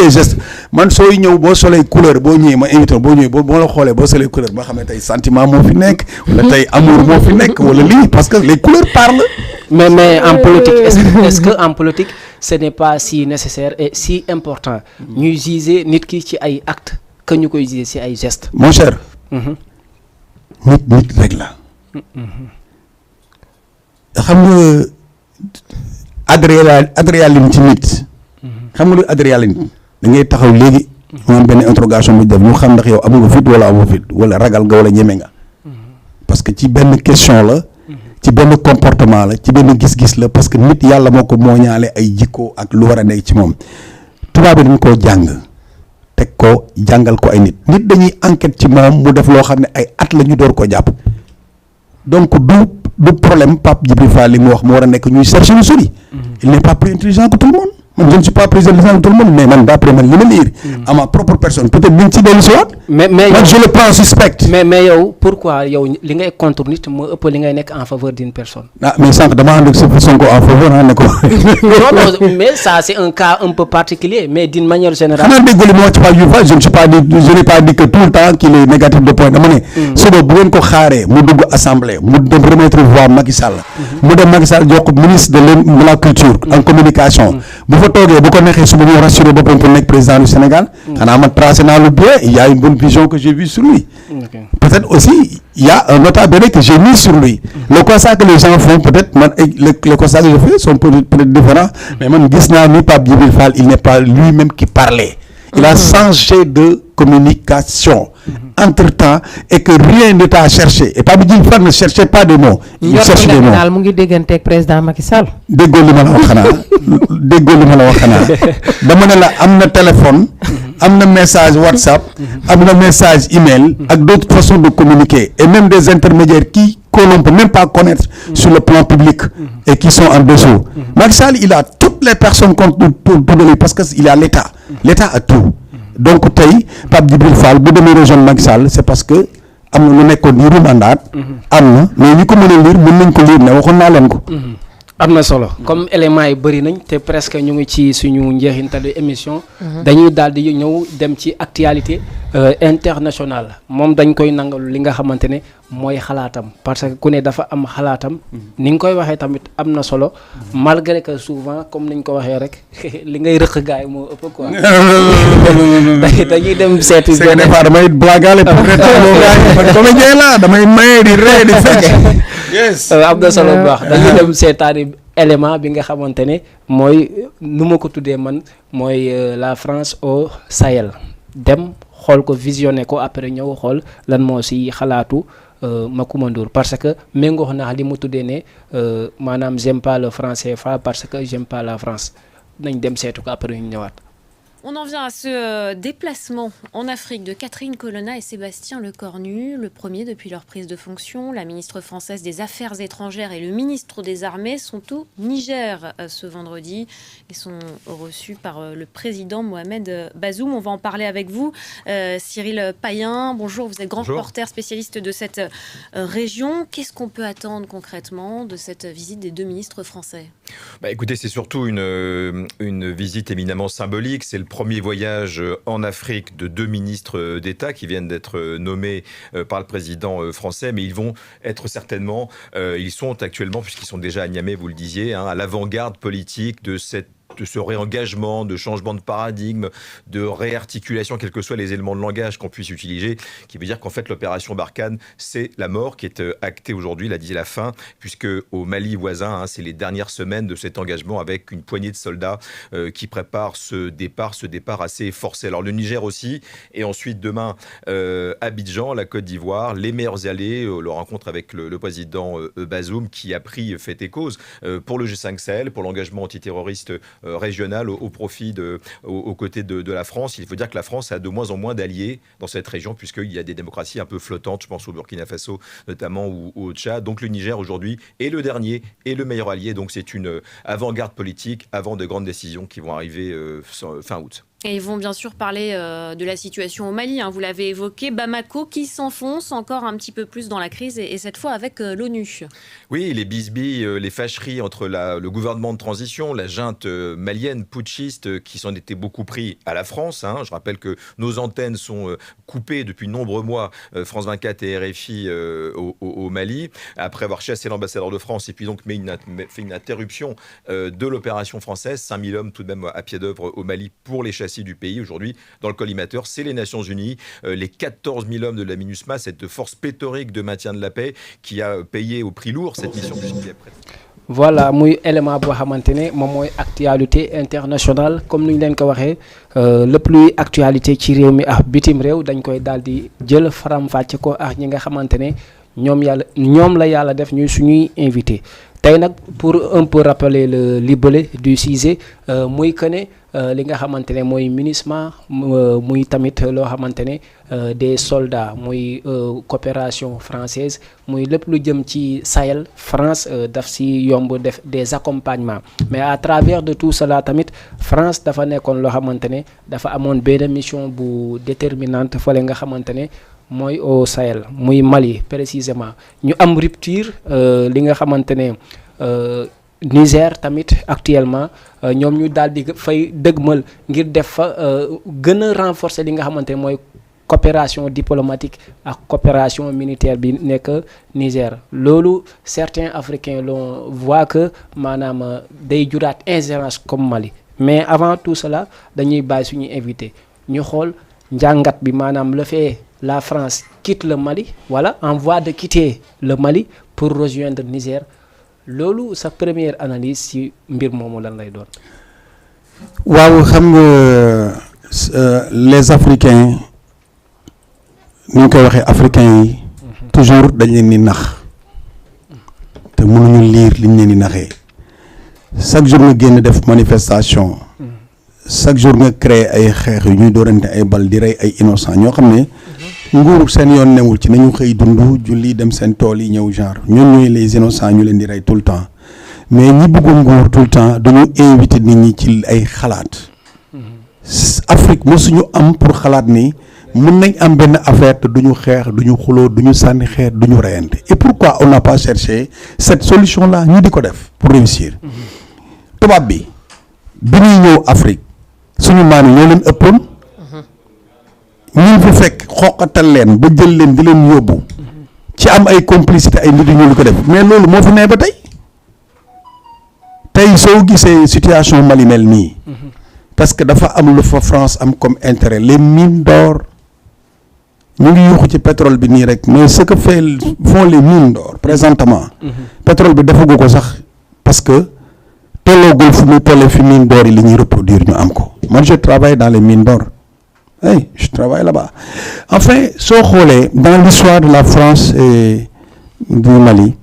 gestes man sooy ñëw boo solee couleur boo ñëwee ma invité boo ñëwee boo la xoolee boo solee couleur boo xam ne tey sentiment moo fi nekk wala tey amour moo fi nekk wala lii parce que les couleurs parlent. mais en politique est-ce que en politique ce n'est pas si nécessaire et si important ñuy juger nit ki ci ay actes que ñu koy juger ci ay gestes. mon cher. nit rek la. xam nga. adrénaline ci nit. xam nga lu adrénaline da ngay taxaw léegi. mu am benn interrogation bu def ñu xam ndax yow am nga fit wala amoo fit wala ragal nga wala ñeme nga. parce que ci benn question la. ci benn comportement la ci benn gis-gis la parce que nit yàlla moo ko mooñaale ay jikko ak lu war a nekk ci moom. tubaab bi dañ koo jàng teg ko jàngal ko ay nit dañuy enquête ci moom mu def loo xam ne ay at la ñu door koo jàpp donc du problème Pape Djibril Fall li mu wax mu war a nekk ñuy chercher lu sori. il n'est pas plus intelligent que tout le monde man je ne suis pas plus intelligent que tout le monde mais man d'après man li ma lire. à ma propre personne peut-être ni ñu ci dellu si waat. mais man je le prends suspect. mais yow pourquoi yow li ngay contre nit moo ëpp li ngay nekk en faveur d'une personne. mais sànq dama ànd ak Sonko en faveur ne ko. non mais ça c'est un cas un peu particulier mais d'une manière générale. xanaa déggoo li ma wax ci Pape Djibril Fall je n'ai pas dit que tout le temps qu'il est négatif de point dama ne. suba bu ngeen ko xaaree mu dugg assemblée mu dem remettre voix Macky Sall. mu dem Macky Sall jox ko ministre de la culture en communication. bu fa toogee bu ko neexee suba ñu rassuré boppam pour nekk président du Sénégal. xanaa man tracé naa lu bien il y a une bonne vision que j'ai vue sur lui. Peut-être aussi il y a un nota bene que j'ai mis sur lui. Le constat que les gens font peut-être man les constats que je fais sont peut-être différents mais man gis naa ni Pape Djibril Fall il n'est pas lui-même qui parlait. Il a changé de communication entre-temps et que rien n'était à chercher et Pape Djibril Fall ne cherchait pas des mots. Il cherche des mots. daal mu ngi déggante ak président Macky Sall. déggoo li ma la wax xanaa dama ne la am na téléphone. am na message WhatsApp. am na message email. ak d'autres façons de communiquer et même des intermédiaires qu'on ne peut même pas connaître sur le plan public et qui sont en dessous. Macky Sall il a toutes les personnes contre de lui parce que il a l'État. L'État a tout. donc tey Pape Djibril Fall bu demee rejoindre Macky Sall c'est parce que am na lu nekkoon di rumandaat. am na mais ñi ko mën a lire mën nañ ko lire ne waxoon naa leen ko. am na solo comme éléments yi bëri nañ te presque ñu ngi ci suñu njeexintalu émission. dañuy daal di ñëw dem ci actualité internationale moom dañ koy nangal li nga xamante ne mooy xalaatam parce que ku ne dafa am xalaatam. ni nga koy waxee tamit am na solo malgré que souvent comme niñ ko waxee rek li ngay rëq gaay moo ëpp quoi. dañuy dem seeti. c'est que des fois damay blaguale peut-être comédien la damay maye di ree di fekk. yes am na solo bu baax dañuy dem seetaani élément bi nga xamante ne mooy nu ma ko tuddee man mooy la France au Sahel dem xool ko visionné ko après ñëw xool lan moo si xalaatu Macoumba Ndour parce que méngoo naa li mu tuddee ne maanaam j'aime pas le franc CFA parce que j'aime pas la France nañ dem seetu ko après ñu ñëwaat. On en vient à ce déplacement en Afrique de Catherine Colonna et Sébastien Lecornu, le premier depuis leur prise de fonction. La ministre française des Affaires étrangères et le ministre des Armées sont au Niger ce vendredi. Ils sont reçus par le président Mohamed Bazoum. On va en parler avec vous. Cyril Payen, bonjour, vous êtes grand reporter spécialiste de cette région. Qu'est-ce qu'on peut attendre concrètement de cette visite des deux ministres français ? Écoutez, c'est surtout une visite éminemment symbolique. C'est le premier voyage en Afrique de deux ministres d'État qui viennent d'être nommés par le président français, mais ils vont être certainement, ils sont actuellement, puisqu'ils sont déjà à Niamey, vous le disiez, à l'avant-garde politique de ce réengagement, de changement de paradigme, de réarticulation, quels que soient les éléments de langage qu'on puisse utiliser, qui veut dire qu'en fait l'opération Barkhane, c'est la mort qui est actée aujourd'hui, la fin, puisque au Mali voisin, c'est les dernières semaines de cet engagement avec une poignée de soldats qui préparent ce départ assez forcé. Alors le Niger aussi, et ensuite demain Abidjan, la Côte d'Ivoire, les meilleurs alliés, le rencontre avec le président Bazoum qui a pris fait et cause pour le G5 Sahel, pour l'engagement antiterroriste régional au profit aux côtés de la France. Il faut dire que la France a de moins en moins d'alliés dans cette région puisqu'il y a des démocraties un peu flottantes, je pense au Burkina Faso notamment ou au Tchad. Donc le Niger aujourd'hui est le dernier et le meilleur allié. Donc c'est une avant-garde politique avant de grandes décisions qui vont arriver fin août. Et ils vont bien sûr parler de la situation au Mali, vous l'avez évoqué, Bamako qui s'enfonce encore un petit peu plus dans la crise et cette fois avec l'ONU. Oui, les bisbilles, les fâcheries entre le gouvernement de transition, la junte malienne putschiste qui s'en était beaucoup pris à la France. Je rappelle que nos antennes sont coupées depuis de nombreux mois, France 24 et RFI au Mali, après avoir chassé l'ambassadeur de France et puis donc fait une interruption de l'opération française, 5000 hommes tout de même à pied d'œuvre au Mali pour les chasser du pays. Aujourd'hui, dans le collimateur, c'est les Nations Unies, les 14 000 hommes de la MINUSMA, cette force pléthorique de maintien de la paix qui a payé au prix lourd cette mission puisqu'il est prêt. Voilà muy élément boo xamante ne moom mooy actualité internationale comme ni ñu leen ko waxee lépp luy actualité ci réew mi ak bitim réew dañ koy daal di jël faram-fàcce ko ak ñi nga xamante ne ñoom la yàlla def ñuy suñuy invité. tey nag pour un peu rappeler le libellé du sujet muy que ne li nga xamante ne mooy MINUSMA muy tamit loo xamante ne des soldats muy coopération française muy lépp lu jëm ci Sahel France daf si yomb def des accompagnements mais à travers de tout cela tamit France dafa nekkoon loo xamante ne dafa amoon benn mission bu déterminante fële nga xamante ne mooy au Sahel muy Mali précisément ñu am rupture li nga xamante ne Niger tamit actuellement ñoom ñu daal di fay dëgmal ngir def fa gën a renforcer li nga xamante ne mooy coopération diplomatique ak coopération militaire bi nekk Niger loolu certains africains l'on voit que maanaam day juraat ingérence comme Mali mais avant tout cela dañuy bàyyi suñuy invité ñu xool njàngat bi maanaam le fait la France quitte le Mali voilà en voie de quitter le Mali pour rejoindre Niger loolu sa première analyse ci mbir moomu lan lay doon. waaw xam nga les Africains ni ñu koy waxee africains yi toujours dañ leen di nax te mënuñu lire liñ leen di naxee chaque jour nga génn def manifestation chaque jour nga créer ay xeex yu ñuy doorante ay bal di rey ay innocent ñoo xam ne nguur seen yoon newul ci nañu xëy dund julli dem seen tool yi ñëw genre ñun ñooy les innocents ñu leen di rey tout le temps mais ñi bëgg nguur tout le temps dañu invité nit ñi ci ay xalaat Afrique mosuñu am pour xalaat ni mun nañ am benn affaire te duñu xeex duñu xuloo duñu sànni xeer duñu reyante et pourquoi on n'a pas cherché cette solution là ñu di ko def pour réussir tubaab bi ñuy ñëw Afrique suñu maam yi ñoo leen ëppoon ñun fi fekk xoqatal leen ba jël leen di leen yóbbu ci am ay complicité ay nit ñu lu ko def mais loolu moo fi nee ba tey soo gisee situation Mali mel nii parce que dafa am lu fa France am comme intérêt les mines d'or ñu ngi yuuxu ci pétrole bi nii rek mais ce que font les mines d'or présentement pétrole bi defagu ko sax parce que tolloogul fu muy tollee fi mine d'or yi li ñuy reproduire ñu am ko man je travaille dans les mines d'or oui je travaille là-bas enfin soo xoolee dans l'histoire de la France et du Mali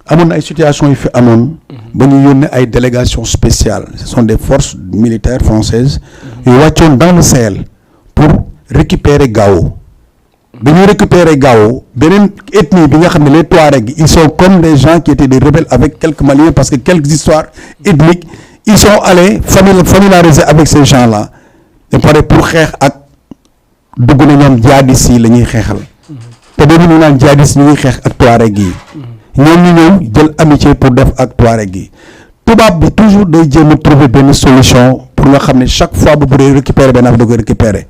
amoon ay situation yu fi amoon ba ñu yónnee ay délégations spéciales ce sont des forces militaires françaises yu wàccoon dans le Sahel pour récupérer Gao dañuy récupérer Gao beneen ethnie bi nga xam ne les Touaregs ils sont comme des gens qui étaient des rebelles avec quelques Maliens parce que quelques histoires ethniques ils sont allés familiariser avec ces gens-là et pare pour xeex ak dugg na ñoom djihadistes yi la ñuy xeexal te boobu ñu naan djihadistes ñu ngi xeex ak Touaregs yi ñoom ñu ñëw jël amitié pour def ak Touareg yi tubaab bi toujours day jéem a trouver benn solution pour nga xam ne chaque fois bu bëggee récupérer benn affaire da koy récupérer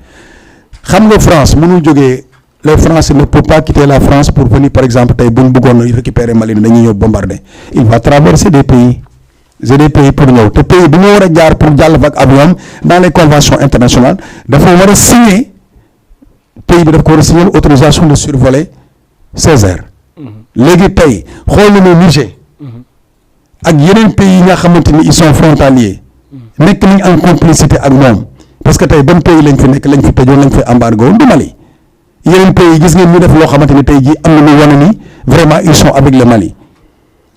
xam nga France mënul jógee les Français ne peuvent pas quitter la France pour venir par exemple tey bu ñu bëggoon récupérer Mali dañuy ñëw bombarder il va traverser des pays pour ñëw te pays bi ñu war a jaar pour jàll fa ak avion dans les conventions internationales dafa war a signer pays bi daf ko war a signer autorisation de survoler ces aires. léegi tey xool nañu Niger ak yeneen pays yi nga xamante ni ils sont frontaliers nekk nañ en complicité ak moom parce que tey ban pays lañ fi nekk lañ fi tëjoon lañ fi embargo du Mali yeneen pays yi gis ngeen ñu def loo xamante ni tey jii am na ñu wane ni vraiment ils sont avec le Mali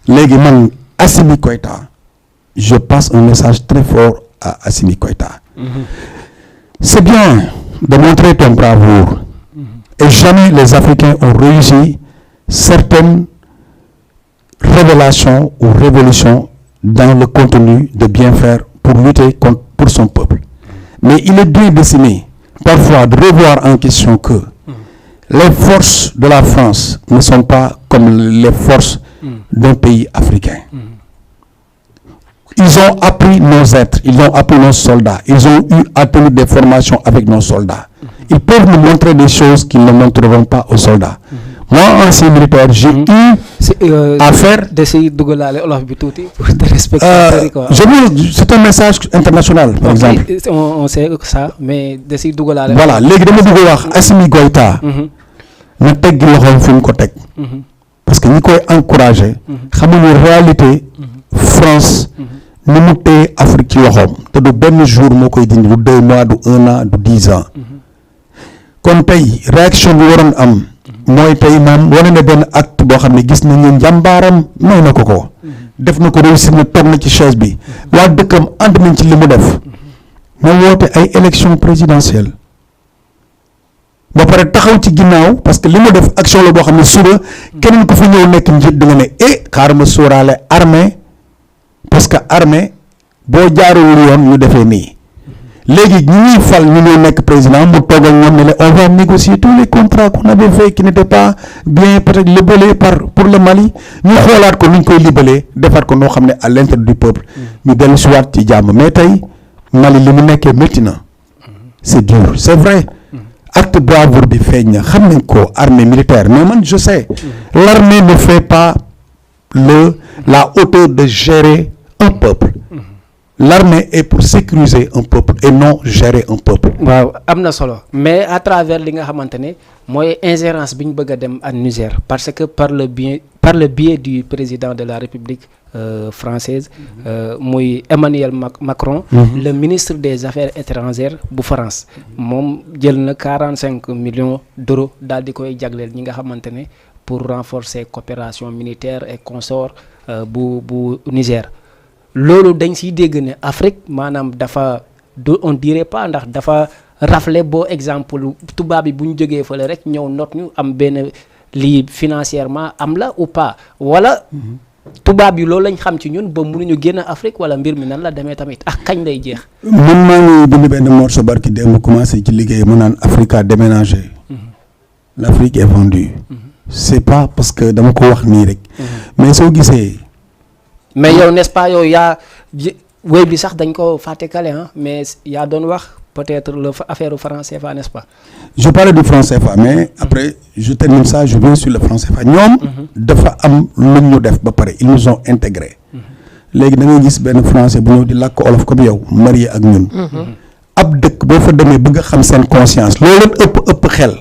léegi man Assimi Goïta je passe un message très fort à Assimi Goïta c'est bien de montrer ton bravoure et jamais les Africains ont réussi certaines révélations ou révolutions dans le contenu de bien faire pour lutter pour son peuple. Mais il est bien destiné parfois de revoir en question que les forces de la France ne sont pas comme les forces d'un pays africain. Ils ont appris nos êtres, ils ont appris nos soldats, ils ont eu à tenir des formations avec nos soldats. Ils peuvent nous montrer des choses qu'ils ne montreront pas aux soldats. Moi, ancien militaire, j'ai eu à faire. C'est un message international, par exemple. On sait ça, mais voilà, les gens Assimi Goïta, na tegg loxoom fi mu ko teg parce que ñi koy encouragé xamuñu réalité France ni mu téye Afrique ci loxoom te du benn jour moo koy dindi du 2 mois du 1 an du 10 ans kon tey réaction bi waroon am mooy tey moom wane na benn acte boo xam ne gis nañ ne njàmbaaram may na ko def na ko réussir na toog na ci chaise bi waa dëkkam ànd nañ ci li mu def moo woote ay élection présidentielle ba pare taxaw ci ginnaaw parce que li mu def action la boo xam ne suba keneen ko fa ñëw nekk njiit da nga ne xaaral ma sóoraale armée parce que armée boo jaarul yoon ñu defee nii léegi ñi ñuy fal ñu ñoo nekk président mu toog ak ñoom ne la on va négocier tous les contrats qu'on avait fait qui n'étaient pas bien peut-être libellés pour le Mali ñu xoolaat ko nu ñu koy libelee defaat ko noo xam ne à l'intérêt du peuple ñu dellu si waat ci jàmm mais tey Mali li mu nekkee métti na c'est dur c'est vrai acte bravoure bi feeñ na xam nañ ko armée militaire mais man je sais l'armée ne fait pas la hauteur de gérer un peuple. L'armée est pour sécuriser un peuple et non gérer un peuple. waaw am na solo mais à travers li nga xamante ne mooy ingérence bi ñu bëgg a dem à Niger parce que par le biais du président de la République française muy Emmanuel Macron. Le ministre des Affaires étrangères bu France moom jël na 45 millions d'euros daal di koy jagleel ñi nga xamante ne pour renforcer coopération militaire et consort bu Niger. loolu dañ siy dégg ne Afrique maanaam dafa on dirait pas ndax dafa rafle boo exemple tubaab bi bu ñu jógee fële rek ñëw not ñu am benn lii financièrement am la ou pas wala tubaab yi loolu lañ xam ci ñun ba mënuñu génn Afrique wala mbir mi nan la demee tamit ak kañ lay jeex. man maa ngi bind benn morceau barki démb commencé ci liggéey mu naan Afrique a déménagé. L'Afrique est vendue. C'est pas parce que dama ko wax nii rek. mais soo gisee. mais yow n'est-ce pas yow yaa wéy bi sax dañ ko fàtte kale mais yaa doon wax peut-être le affaire franc CFA n'est-ce pas. je parlais du franc CFA mais après je termine ça je viens sur le franc CFA ñoom. dafa am lu ñu def ba pare ils nous ont intégré. léegi da ngay gis benn français bu ñëw di làkk olof comme yow marié ak ñun. ab dëkk boo fa demee bëgg a xam seen conscience loolu leen ëpp xel.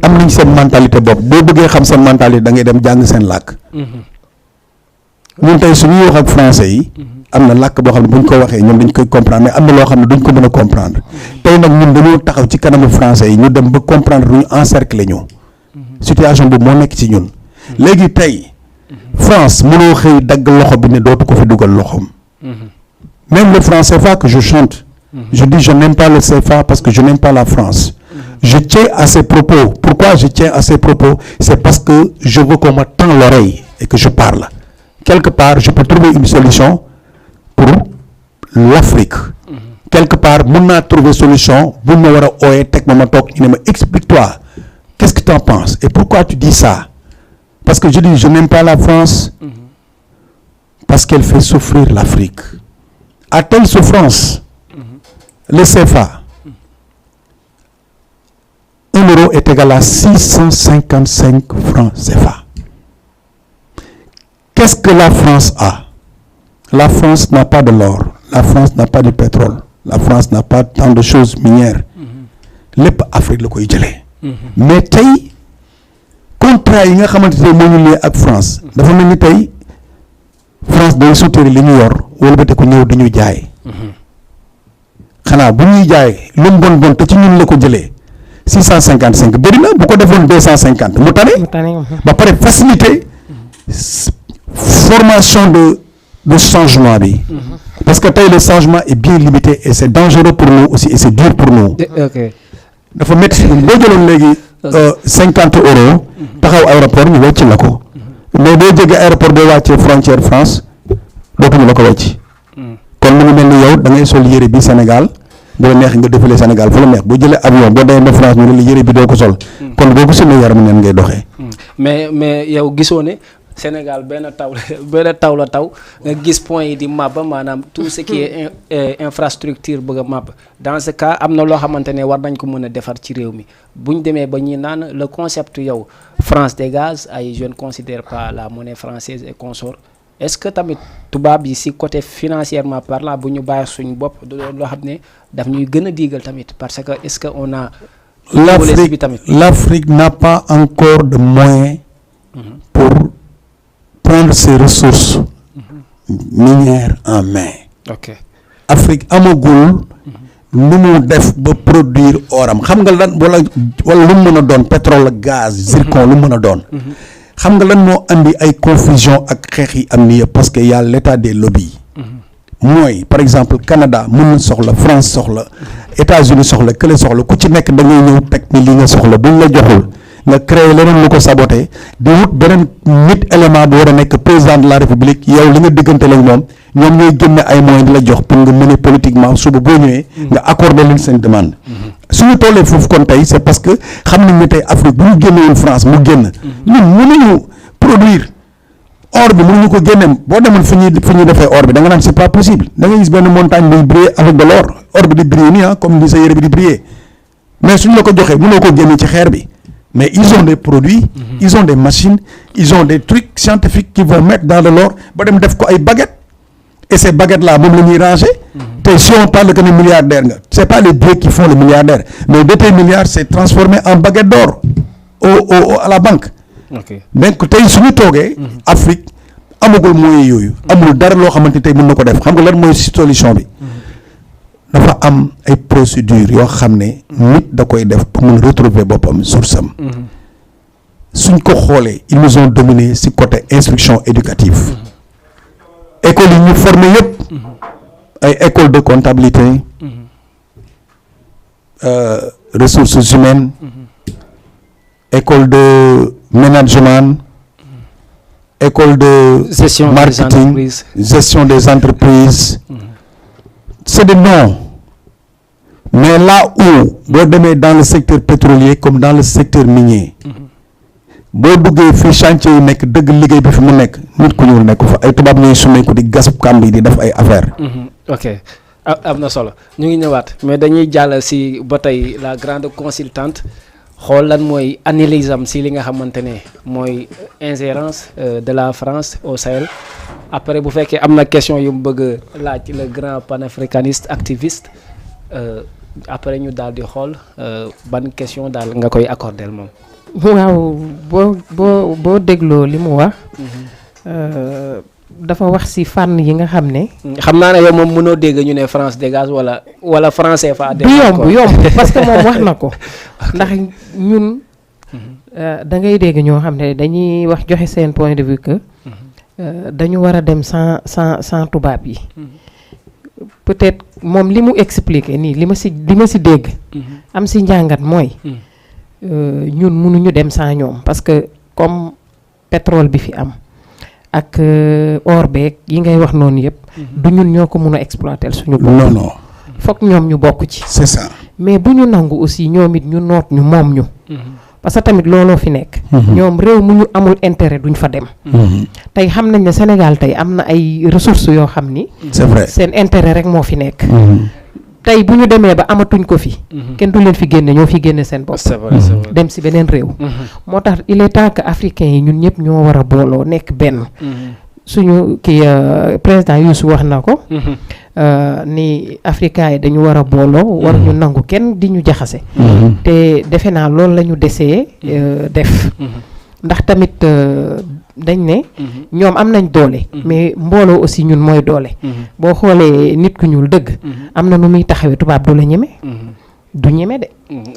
am nañ seen mentalité bopp boo bëggee xam seen mentalité da ngay dem jàng seen làkk. ñun tey suñuy wax ak français yi. am na làkk boo xam ne bu ñu ko waxee ñoom dañ koy comprendre mais am na loo xam ne duñ ko mën a comprendre. tey nag ñun dañoo taxaw ci kanamu français yi ñu dem ba comprendre ñu encercler ñu. situation boobu moo nekk ci ñun. léegi tey France mënoo xëy dagg loxo bi ne dootu ko fi dugal loxoom. même le franc CFA que je chante. je dis je n'aime pas le CFA parce que je n'aime pas la France. je tiens à ces propos. Pourquoi je tiens à ces propos? C'est parce que je veux qu'on me tende l'oreille et que je parle. Quelque part, je peux trouver une solution pour l'Afrique. Quelque part, je peux trouver une solution pour explique-toi. Qu'est-ce que tu en penses? Et pourquoi tu dis ça? Parce que je dis, je n'aime pas la France parce qu'elle fait souffrir l'Afrique. À telle souffrance, le CFA, 1 euro est égal à 655 francs CFA. Qu'est-ce que la France a? La France n'a pas de l'or, la France n'a pas du pétrole, la France n'a pas tant de choses minières. Lépp Afrique la koy jëlee. mais tey contrat yi nga xamante ne moo ñu lee ak France dafa mel ni tey France day soutenir li ñu yor wala ba te ko ñëw di ñu jaay. xanaa bu ñuy jaay lu mu bon te ci ñun la ko jëlee 655 bëri na bu ko defoon 250 mu tane. ba pare facilité formation de changement bi. parce que tey le changement est bien limité et c'est dangereux pour nous aussi et c'est dur pour nous. dafa métti si boo jëloon léegi 50 euros taxaw aéroport ñu wàcc la ko mais boo jógee aéroport boo wàccee frontière France dootuñu la ko wàcc. kon mu ngi mel ni yow da ngay sol yére bi Sénégal bu la neex nga défilé Sénégal fu la neex boo jëlee avion boo demee ba France ñu ne la yére bi doo ko sol. kon boo ko solee yaram neen ngay doxee. mais yow gisoo ne Sénégal benn taw la taw nga gis point yi di màbb maanaam tout ce qui est infrastructure bëgg a màbb dans ce cas am na loo xamante ne war nañ ko mën a defar ci réew mi bu ñu demee ba ñuy naan le concept yow France dégage ay je ne considère pas la monnaie française et consort est-ce que tamit tubaab yi si côté financièrement parlant bu ñu bàyyi suñu bopp du doon loo xam ne daf ñuy gën a diigal tamit parce que est-ce que on a l'Afrique n'a pas encore de moyens pour prendre ses ressources minières en main. Afrique amagul lu mu def ba produire oram xam nga lan wala lu mu mën a doon pétrole gaz zircon lu mu mën a doon. xam nga lan moo andi ay confusion ak xeex yi am ni yëpp parce que y a l'état des lobbies. mooy par exemple Canada mën na soxla France soxla États-Unis soxla kële soxla ku ci nekk da ngay ñëw teg ni li nga soxla buñ la joxul. nga créé leneen lu ko saboté di wut beneen nit élément bu war a nekk président de la république yow li nga diggante lañ moom ñoom ñooy génne ay moyens di la jox pour nga mener politiquement suba boo ñëwee nga accordé leen seen demande suñu tollee foofu kon tey c'est parce que xam nañ ne tey Afrique bu ñu génnewul France mu génn ñun mënuñu produire or bi mënuñu ko génne boo demoon fi ñuy defee or bi da nga naan c'est pas possible da nga gis benn montagne buy briller avec de l'or or bi di briller nii ah comme ni sa yére bi di briller mais suñu la ko joxee mënoo ko génne ci xeer bi. Mais ils ont des produits, ils ont des machines, ils ont des trucs scientifiques qu'ils vont mettre dans de l'or, ba dem def ko ay baguettes. Et ces baguettes-là, moom la ñuy ranger. te si on parle que ne milliardaire nga, c'est pas les billets qui font le milliardaire, mais de tes milliards c'est transformé en baguette d'or à la banque. Donc tey suñu toogee. Afrique amagul moyens yooyu. amul dara loo xamante tey mën na ko def xam nga lan mooy solution bi. dafa am ay procédures yoo xam ne nit da koy def pour mun retrouver boppam source am suñ ko xoolee ils nous ont dominé ci côté instruction éducative école yi ñu formé yëpp ay école de comptabilité ressources humaines école de management école de gestion marketing, gestion des entreprises. C'est des noms. Mais là où, boo demee dans le secteur pétrolier comme dans le secteur minier, boo duggee fi chantier yi nekk dëgg liggéey bi fi mu nekk nit ku ñuul nekk fa ay tubaab ñuy sumeeku di gas kàmb yi di def ay affaire. ok am na solo ñu ngi ñëwaat mais dañuy jàll si ba tey la grande consultante xool lan mooy analyse am si li nga xamante ne mooy ingérence de la France au Sahel après bu fekkee am na question yu mu bëgg laaj le grand panafricaniste activiste après ñu daal di xool ban question daal nga koy accordel moom. waaw boo dégloo li mu wax. dafa wax ci fànn yi nga xam ne. xam naa ne yow moom mënoo dégg ñu ne France dégage wala français fa. du yomb parce que moom wax na ko ndax ñun da ngay dégg ñoo xam ne dañuy wax joxe seen point de vue que dañu war a dem sans tubaab yi. peut-être moom li mu expliqué nii li ma ci dégg. am ci njàngat mooy. ñun mënuñu dem sans ñoom parce que comme pétrole bi fi am. ak or beeg yi ngay wax noonu yëpp. du ñun ñoo ko mun a exploiter suñu bopp. non. foog ñoom ñu bokk ci. c'est ça. mais bu ñu nangu aussi ñoom it ñu noot ñu moom ñu. parce que tamit looloo fi nekk. ñoom réew mu ñu amul intérêt duñ fa dem. tey xam nañ ne Sénégal tey am na ay ressources yoo xam ni. c'est vrai seen intérêt rek moo fi nekk. tey bu ñu demee ba amatuñ ko fi. kenn du leen fi génne ñoo fi génne seen bopp. c'est vrai. dem ci beneen réew. moo tax il est temps que africains yi ñun ñëpp ñoo war a booloo nekk benn. suñu président Youssou wax na ko. ni africains yi dañu war a booloo. war ñu nangu kenn di ñu jaxase. te defe naa loolu la ñu desee def. ndax tamit dañ ne. ñoom am nañ doole. mais mbooloo aussi ñun mooy doole. boo xoolee nit ku ñuul dëgg. am na nu muy taxawee tubaab du la ñeme. du ñeme de.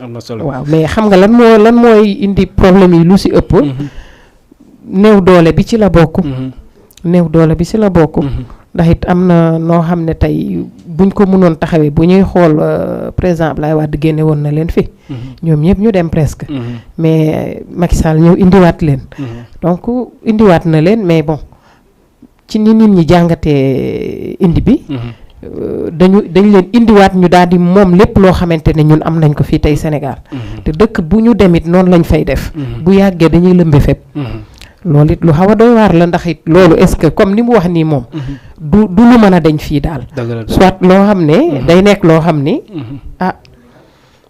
am na solo waaw mais xam nga lan mooy indi problème yi lu ci ëpp. néew doole bi ci la bokk. néew doole bi ci la bokk. ndax it am na noo xam ne tey buñ ko mënoon taxawee bu ñuy xool président Abdoulaye Wade génne woon na leen fi. ñoom ñëpp ñu dem presque. mais Macky Sall ñëw indiwaat leen. donc indiwaat na leen mais bon ci ni nit ñi jàngatee indi bi. dañ leen indiwaat ñu daal di moom lépp loo xamante ne ñun am nañ ko fii tey Sénégal. te dëkk bu ñu demit noonu lañ fay def. bu yàggee dañuy lëmbe fépp. loolu it lu xaw a doy waar la ndax it loolu est-ce que comme ni mu wax nii moom. du lu mën a deñ fii daal. soit loo xam ne. day nekk loo xam ni.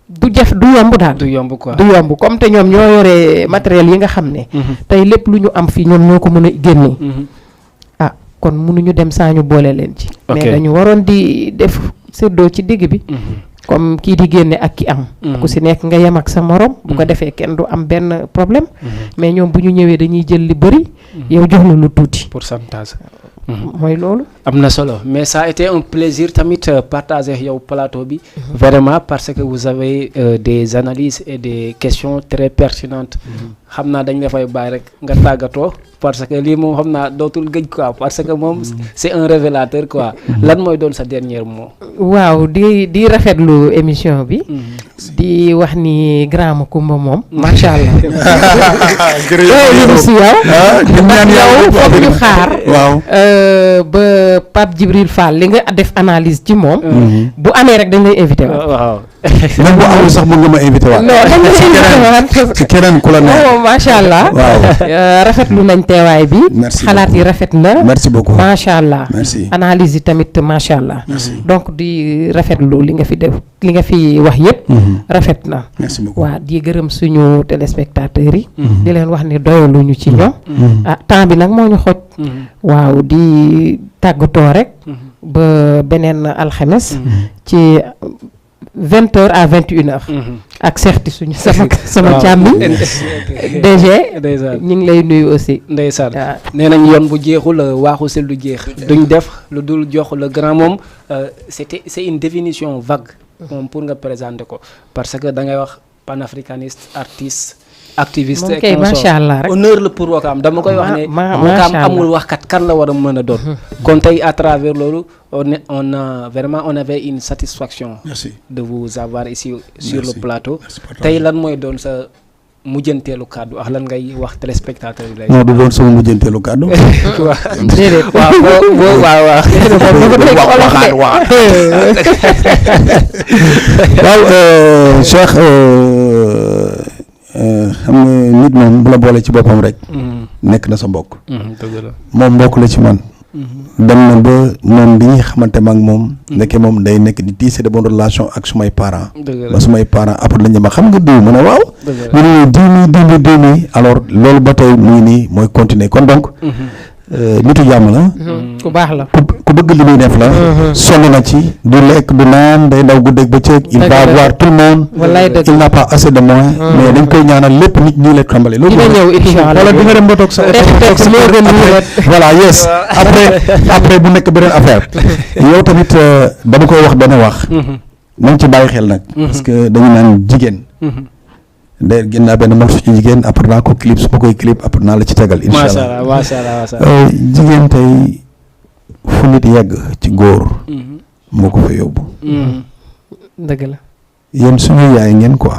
du yomb daal. du yomb quoi du yomb comme te ñoom ñoo yore matériel yi nga xam ne. tey lépp lu ñu am fii ñoom ñoo ko mën a génne. kon mënuñu dem saa ñu boole leen ci. mais dañu waroon di def séddoo ci digg bi. comme kii di génne ak ki am. ku si nekk nga yem ak sa morom. bu ko defee kenn du am benn problème. mais ñoom bu ñu ñëwee dañuy jël li bëri. yow jox la lu tuuti. pourcentage. mooy loolu. am na solo mais ça a été un plaisir tamit partager yow plateau bi. vraiment parce que vous avez des analyses et des questions très pertinentes. xam naa dañ la fay bàyyi rek nga tàggatoo parce que lii moom xam naa dootul gëj quoi parce que moom c'est un révélateur quoi. lan mooy doon sa dernier mot. waaw di rafetlu émission bi. di wax ni grand Macoumba moom. macha allah. jërëjëf si yow. yow foog ñu xaar. waaw. ba Pape Djibril Fall li nga def analyse ci moom. bu amee rek dañ lay invité waat. waaw. même bu amul sax mën nga ma invité waat. non dañ lay invité waat. ci keneen ku la neex. macha allah. waaw. rafetlu nañ teewaay bi. merci xalaat yi rafet na. merci beaucoup macha allah. merci analyse yi tamit macha allah. merci donc di rafetlu li nga fi def li nga fi wax yëpp. rafet na. merci beaucoup waa di gërëm suñu téléspectateurs yi. di leen wax ni doyaluñu ci ñoom. temps bi nag moo ñu xoj. waaw di tàggatoo rek. ba beneen alxames. ci 20h à 21h. ak seexti suñu sama càmmi. DG ñu ngi lay nuyu aussi. ndeysaan nee nañ yoon bu jeexul waaxu sil du jeex. duñ def lu dul jox le grand moom c'est une définition vague. moom pour nga présenter ko parce que da ngay wax panafricaniste artiste. activiste moom kay macha allah rek honneur la pour Wakaam dama koy wax ne Wakaam amul waxkat kan la war a mën a doon. kon tey à travers loolu on avait une satisfaction. merci de vous avoir ici sur le plateau. tey lan mooy doon sa mujjanteelu kàddu ak lan ngay wax téléspectateur yi lay. non du doon sama mujjanteelu kàddu. déedéet waaw. Cheikh xam nga nit moom bu la boole ci boppam rek. nekk na sa mbokk. moom mbokk la ci man. dem na ba moom bi ñuy xamante ma ak moom. nekke moom day nekk di tisser de bonne relation ak sumay parents. ba sumay parents après lañ ma xam nga diw ma ne waaw. ñu ne diw mi alors loolu ba tey mu ngi nii mooy continuer kon donc. nitu jàmm la. ku baax la. ku bëgg li muy def la. sonn na ci du lekk du naan day daw guddeeg bëccëg. il va voir tout le monde. il n'a pas assez de moyens. mais dañ koy ñaanal lépp nit ñi lay tàmbali. loolu dina ñëw incha allah wala di nga dem ba toog sa voilà yes après bu nekk beneen affaire. yow tamit dama koy wax benn wax. nañ ci bàyyi xel nag. parce que dañu naan jigéen. d'ailleurs génn naa benn morceau ci jigéen après naa ko clip su ma koy clip après naa la ci tegal. incha allah macha allah jigéen tey fu nit yegg ci góor. moo ko fa yóbbu. dëgg la. yéen suñu yaay ngeen quoi.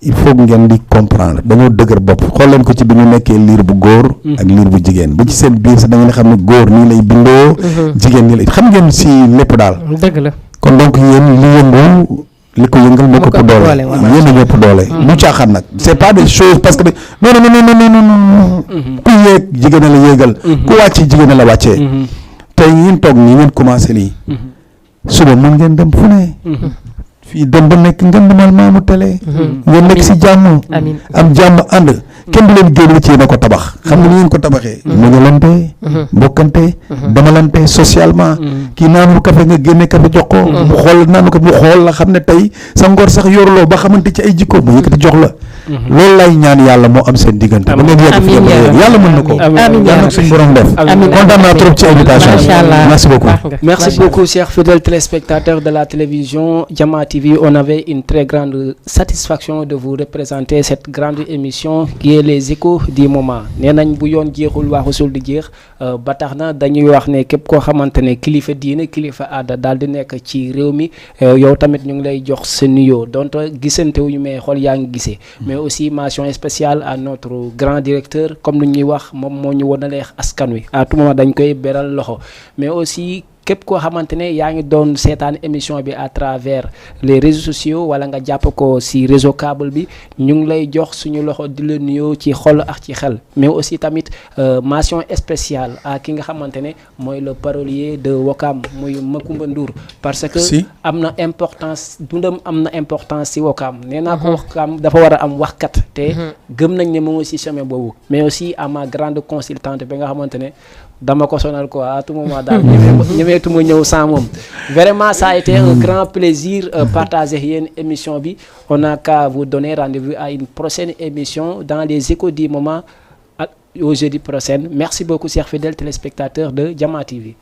il faut ngeen di comprendre dañoo dëgër bopp xool leen ko ci bi ñu nekkee liir bu góor. ak liir bu jigéen ba ci seen biir sax da ngeen xam ne góor nii lay bindoo. jigéen nii lay xam ngeen si lépp daal. dëgg la. kon donc yéen li yëngu. li ko yëngal moo ko ëpp doole yéen a ñëpp doole lu caaxaan nag c'est pas des choses parce que non ku yéeg jigéen a la yéegal ku wàcc jigéen a la wàccee tey ngeen toog nii ngeen commencé nii suba mën ngeen dem fu ne fii dem ba nekk ngeen demal maamu télé ngeen nekk si jàmm am jàmm ànd kenn du leen génn ci yéen a ko tabax xam nga ni ngeen ko tabaxee muñalante mbokkante demalante socialement kii naanul café nga génne café jox ko mu xool naanu ko mu xool la xam ne tey sa ngor sax yoruloo ba xamante ci ay jikko mu yëkkati jox la loolu lay ñaan yàlla moo am seen diggante ba ngeen yegg fi yàlla mën na ko yàlla nag suñu borom def kontaan naa trop ci invitation merci beaucoup merci beaucoup chers fidèles téléspectateurs de la télévision Jama TV on avait une très grande satisfaction de vous représenter cette grande émission qui est les échos du moment nee nañ bu yoon jeexul waxusul di jeex ba tax na dañuy wax ne képp koo xamante ne kilifa diine kilifa aada daal di nekk ci réew mi yow tamit ñu ngi lay jox sa nuyoo donte gisante wuñu mais xool yaa ngi gisee mais aussi mention spéciale à notre grand directeur comme lu ñuy wax moom moo ñu wonalee askan wi à tout moment dañ koy beral loxo mais aussi képp koo xamante ne yaa ngi doon seetaan émission bi à travers les réseaux sociaux wala nga jàpp ko si réseau câble bi ñu ngi lay jox suñu loxo di la nuyoo ci xol ak ci xel mais aussi tamit mention spéciale à ki nga xamante ne mooy le parolier de Wakam muy Macoumba Ndour parce que am na importance dundam am na importance si Wakam nee naa ko Wakam dafa war a am waxkat te gëm nañ ne moom aussi chemin boobu mais aussi à ma grande consultante bi nga xamante ne dama ko sonal quoi à tout moment daal ñemeetuma ñëw sans moom vraiment ça a été un grand plaisir partager yéen émission bi on a qu'à vous donner rendez-vous à une prochaine émission dans les échos du moment au jeudi prochain merci beaucoup chers fidèles téléspectateurs de Jama TV.